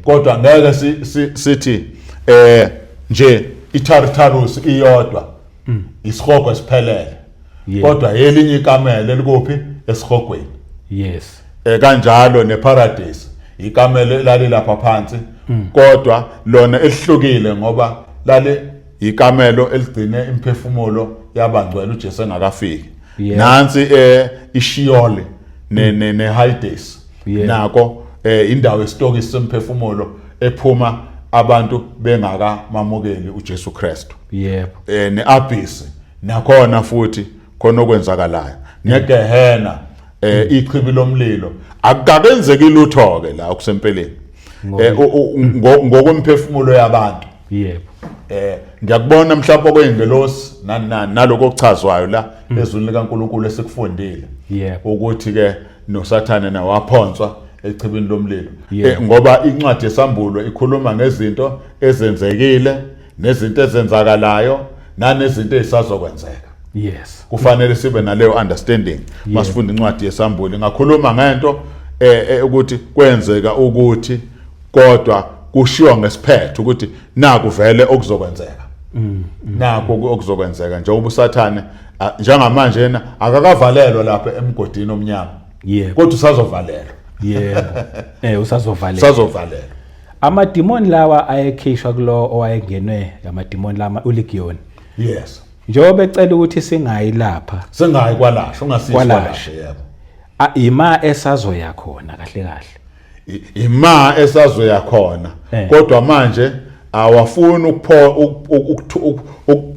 Kodwa ngeke sithi nje iTartarus iyodwa isihogo esiphelele, kodwa elinye ikamelo elikuphi esihogweni. Kanjalo neparadise, ikamelo elalilapha phansi, kodwa lona elihlukile ngoba lali ikamelo eligcine imphefumulo yabangcwele uJesu engakafiki. Nansi iSheol ne ne Hades, nako indawo esitokisi semphefumulo ephuma abantu bengakamamukeli uJesu Kristu. Neabyss nakhona futhi khona okwenzakalayo, neGehena, ichibi lomlilo. Akukakenzeki lutho ke la okusempeleni ngokwemphefumulo yabantu. Ngiyakubona mhlawumbe okweyingelosi naloko okuchazwayo la ezwini likaNkulunkulu esikufundile, ukuthi ke noSathane nawaphonswa echibini lomlilo, ngoba incwadi yesambulo ikhuluma ngezinto ezenzekile nezinto ezenzakalayo nanezinto ezisazokwenzeka. Kufanele sibe naleyo understanding masifunda incwadi yesambulo. Ingakhuluma ngento ukuthi kwenzeka ukuthi, kodwa kushiwo ngesiphetho ukuthi naku vele okuzokwenzeka, naku okuzokwenzeka, njengoba uSathane njengamanje yena akakavalelwa lapha emgodini omnyama, kodwa usazovalelwa. Yebo, usazovalelwa. Usazovalelwa. Amadimoni lawa ayekhishwa kulo owayengenwe amadimoni lama uLegion. Njengoba ecela ukuthi singayi lapha, singayi kwalasha, ungasisi Kwalasha. kwalasha, yebo. Ima esazoya khona kahle kahle. Ima esazoya khona, kodwa manje awafuni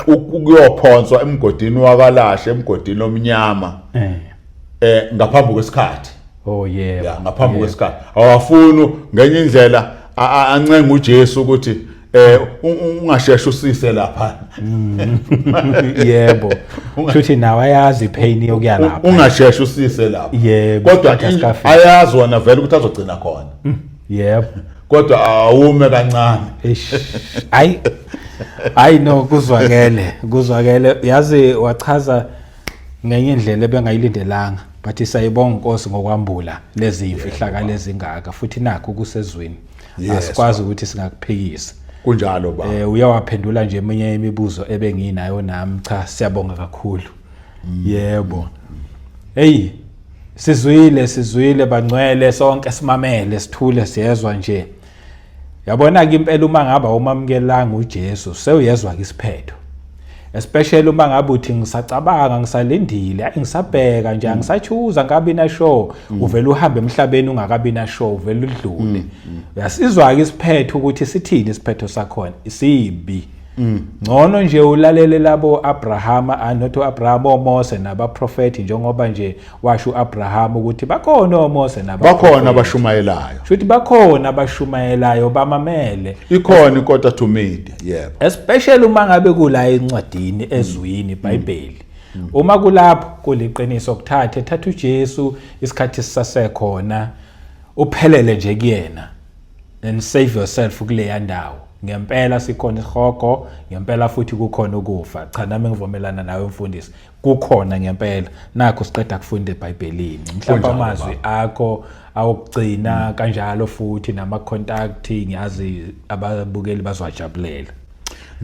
ukuyophonswa emgodini wakalasha, emgodini omnyama, ngaphambi kwesikhathi. Oh yebo. Ya, ngaphambi kwesikhathi awafuni. Ngenye indlela ancenga uJesu ukuthi ungasheshi usise lapha. Yebo. Futhi nawe ayazi ipain yokuya lapha. Ungasheshi usise lapha. Kodwa isikhathi asikafiki. Ayazi wona vele ukuthi azogcina khona. Kodwa awume kancane. Eish. Hayi. Hayi no, kuzwakele, kuzwakele. Yazi wachaza ngenye indlela ebengayilindelanga. But sayibonga inkosi ngokwambula lezi imfihlakalo ezingaka, futhi nakho kusezwini. Asikwazi ukuthi singakuphikisa. Kunjalo ba. Uyawaphendula nje eminye imibuzo ebenginayo nami. Cha, siyabonga kakhulu. Yebo. Hey, sizwile, sizwile bangcwele, sonke simamele, sithule, siyezwa nje. Yabona ke impela uma ngaba umamukelanga uJesu, sewuyezwa ke isiphetho. Especially uma ngabe uthi ngisacabanga, ngisalindile, ayi ngisabheka nje, angisachuza ngabi na sure, uvela uhambe emhlabeni ungakabi na sure, uvela udlule. Uyasizwa ke isiphetho ukuthi sithini isiphetho sakhona, isibi. Ngcono nje ulalele labo Abraham, not uAbraham, oMose nabaprofeti, njengoba nje washo uAbraham ukuthi bakhona oMose nabaprofeti. Bakhona abashumayelayo. Shuthi bakhona abashumayelayo, bamamele. Ikhona iQuarter to Media, yebo. Especially uma ngabe kula encwadini, ezwini iBhayibheli. Uma kulapho kuliqiniso, kuthathe, thatha uJesu isikhathi sisasekhona, uphelele nje kuyena and save yourself kuleya ndawo. Ngempela sikhona isihogo, ngempela futhi kukhona ukufa. Cha, nami ngivumelana nawe mfundisi, kukhona ngempela, nakho siqeda kufunda eBhayibhelini. Mhlawumbe amazwi akho awokugcina kanjalo futhi nama contact, ngiyazi ababukeli bazowajabulela.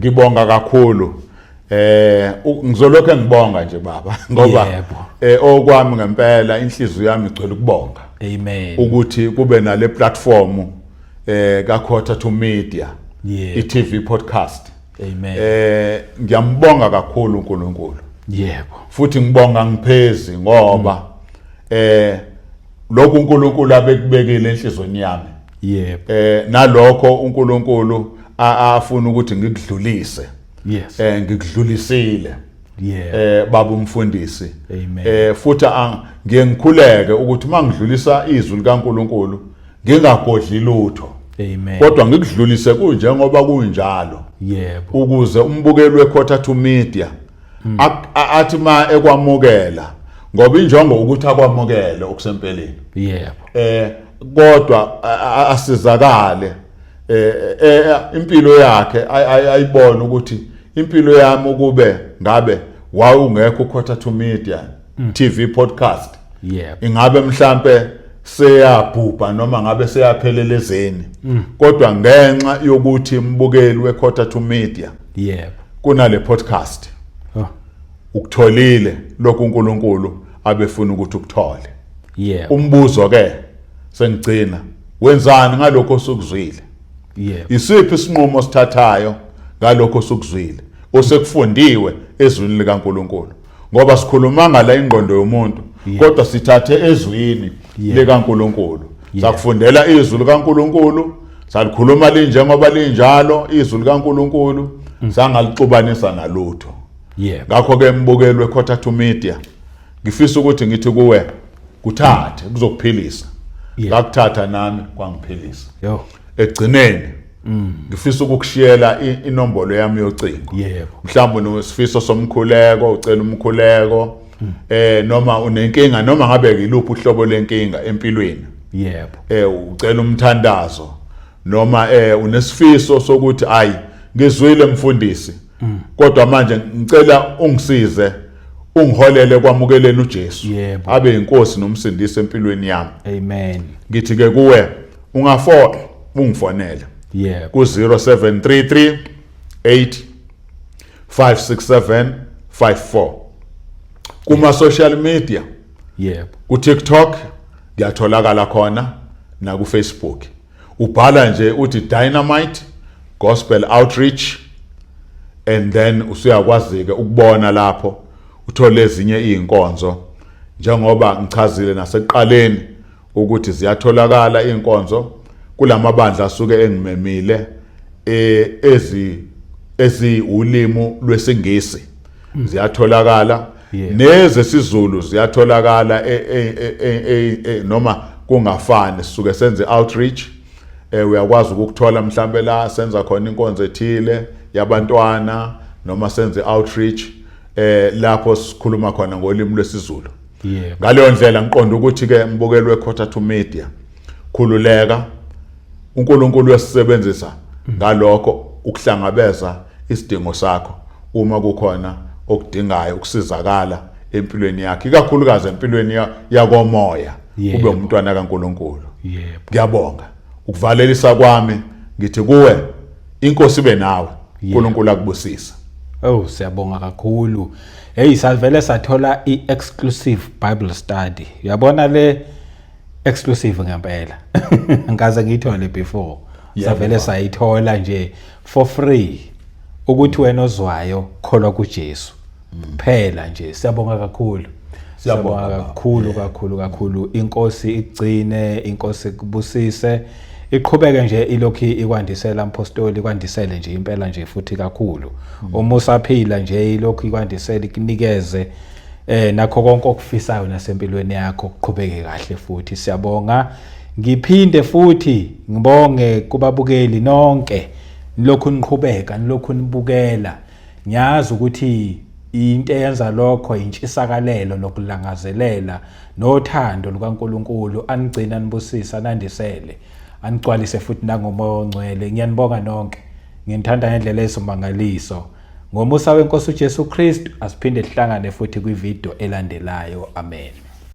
Ngibonga kakhulu. Ngizolokho ngibonga nje baba, ngoba okwami ngempela inhliziyo yami igcwele ukubonga. Amen. Ukuthi kube nale platform ka Quarter to Media, i-TV podcast. Amen. Ngiyambonga kakhulu uNkulunkulu. Futhi ngibonga ngiphezi ngoba lokhu uNkulunkulu abekubekile enhlizweni yami. Nalokho uNkulunkulu afuna ukuthi ngikudlulise. Ngikudlulisile. Baba umfundisi. Amen. Futhi ngiye ngikhuleke ukuthi mangidlulisa izwi likaNkulunkulu ngingagodli lutho. Amen. Kodwa ngikudlulise kunjengoba kunjalo. Ukuze umbukeli weQuarter to Media Athi ma ekwamukela ngoba injongo ukuthi akwamukele okusempeleni. Yebo. Kodwa asizakale impilo yakhe ayibone ukuthi impilo yami ukube ngabe wawungekho uQuarter to Media TV podcast. Yebo. Ingabe mhlambe seyabhubha noma ngabe seyaphelela ezeni. Kodwa ngenxa yokuthi mbukeli weQuarter to Media. Yebo. Kunale podcast. Oh. Ukutholile lokhu uNkulunkulu abefuna ukuthi ukuthole. Yebo. Umbuzo ke sengigcina, wenzani ngalokho osukuzwile? Yebo. Isiphi isinqumo osithathayo ngalokho osukuzwile osekufundiwe ezwini likaNkulunkulu? Ngoba sikhuluma ngala ingqondo yomuntu, kodwa sithathe ezwini likaNkulunkulu. Sakufundela izwi likaNkulunkulu, salikhuluma linjengoba linjalo izwi likaNkulunkulu, sangalixubanisa nalutho. Yebo. Ngakho ke mbukelwe Quarter to Media, ngifisa ukuthi ngithi kuwe kuthathe kuzokuphilisa. Ngakuthatha nami kwangiphilisa. Yo. Egcineni ngifisa ukukushiyela inombolo yami yocingo. Yebo. Mhlawumbe unesifiso somkhuleko, ucela umkhuleko, noma unenkinga, noma ngabe yiluphi uhlobo lenkinga empilweni. Yebo. Ucela umthandazo noma unesifiso sokuthi ayi ngizwile mfundisi, kodwa manje ngicela ungisize ungiholele kwamukeleni uJesu. Yebo. Abe inkosi nomsindisi empilweni yami. Amen. Ngithi ke kuwe ungafona ungifonele. Yebo. Ku 0733 8 567 54. Kuma social media. Yebo. Ku TikTok ngiyatholakala khona na ku Facebook. Ubhala nje uthi Dynamite Gospel Outreach and then usuyakwazi ke ukubona lapho uthole ezinye izinkonzo njengoba ngichazile nasekuqaleni ukuthi ziyatholakala izinkonzo kulamabandla asuke engimemile eziwulimi lwesiNgisi ziyatholakala, nezesiZulu ziyatholakala noma kungafani sisuke senze outreach. Uyakwazi ukukuthola mhlambe la senza khona inkonzo ethile yabantwana noma senze outreach lapho sikhuluma khona ngolimi lwesiZulu. Yebo. Ngaleyo ndlela ngiqonda ukuthi ke mbukelwe Quarter to Media, khululeka, uNkulunkulu uyasisebenzisa ngalokho ukuhlangabeza isidingo sakho uma kukhona okudingayo ukusizakala empilweni yakho, ikakhulukazi empilweni yakomoya, ube umntwana kaNkulunkulu. Yebo. Ngiyabonga ukuvalelisa kwami, ngithi kuwe inkosi ibe nawe, uNkulunkulu akubusise. Oh, siyabonga kakhulu. Hey, savele sathola i-exclusive Bible study. Uyabona le exclusive ngempela. Ngikaze ngiyithole before. Savele sayithola nje for free. Ukuthi wena ozwayo kholwa kuJesu. Phela nje siyabonga kakhulu. Siyabonga kakhulu kakhulu kakhulu. Inkosi igcine, inkosi ikubusise. Iqhubeke nje ilokhu ikwandisela mpostoli, ikwandisele nje impela nje futhi kakhulu. Uma usaphila nje ilokhu ikwandisele, ikunikeze nakho konke okufisayo nasempilweni yakho kuqhubeke kahle futhi. Siyabonga. Ngiphinde futhi ngibonge kubabukeli nonke nilokhu niqhubeka, nilokhu nibukela. Ngiyazi ukuthi into eyenza lokho intshisakalelo nokulangazelela nothando lukaNkulunkulu. Anigcina, anibusise, anandisele, anigcwalise futhi nangomoya ongcwele. Ngiyanibonga nonke, nginithanda ngendlela eyisimangaliso. Ngomusa wenkosi uJesu Kristu asiphinde sihlangane futhi kwivideo elandelayo. Amen.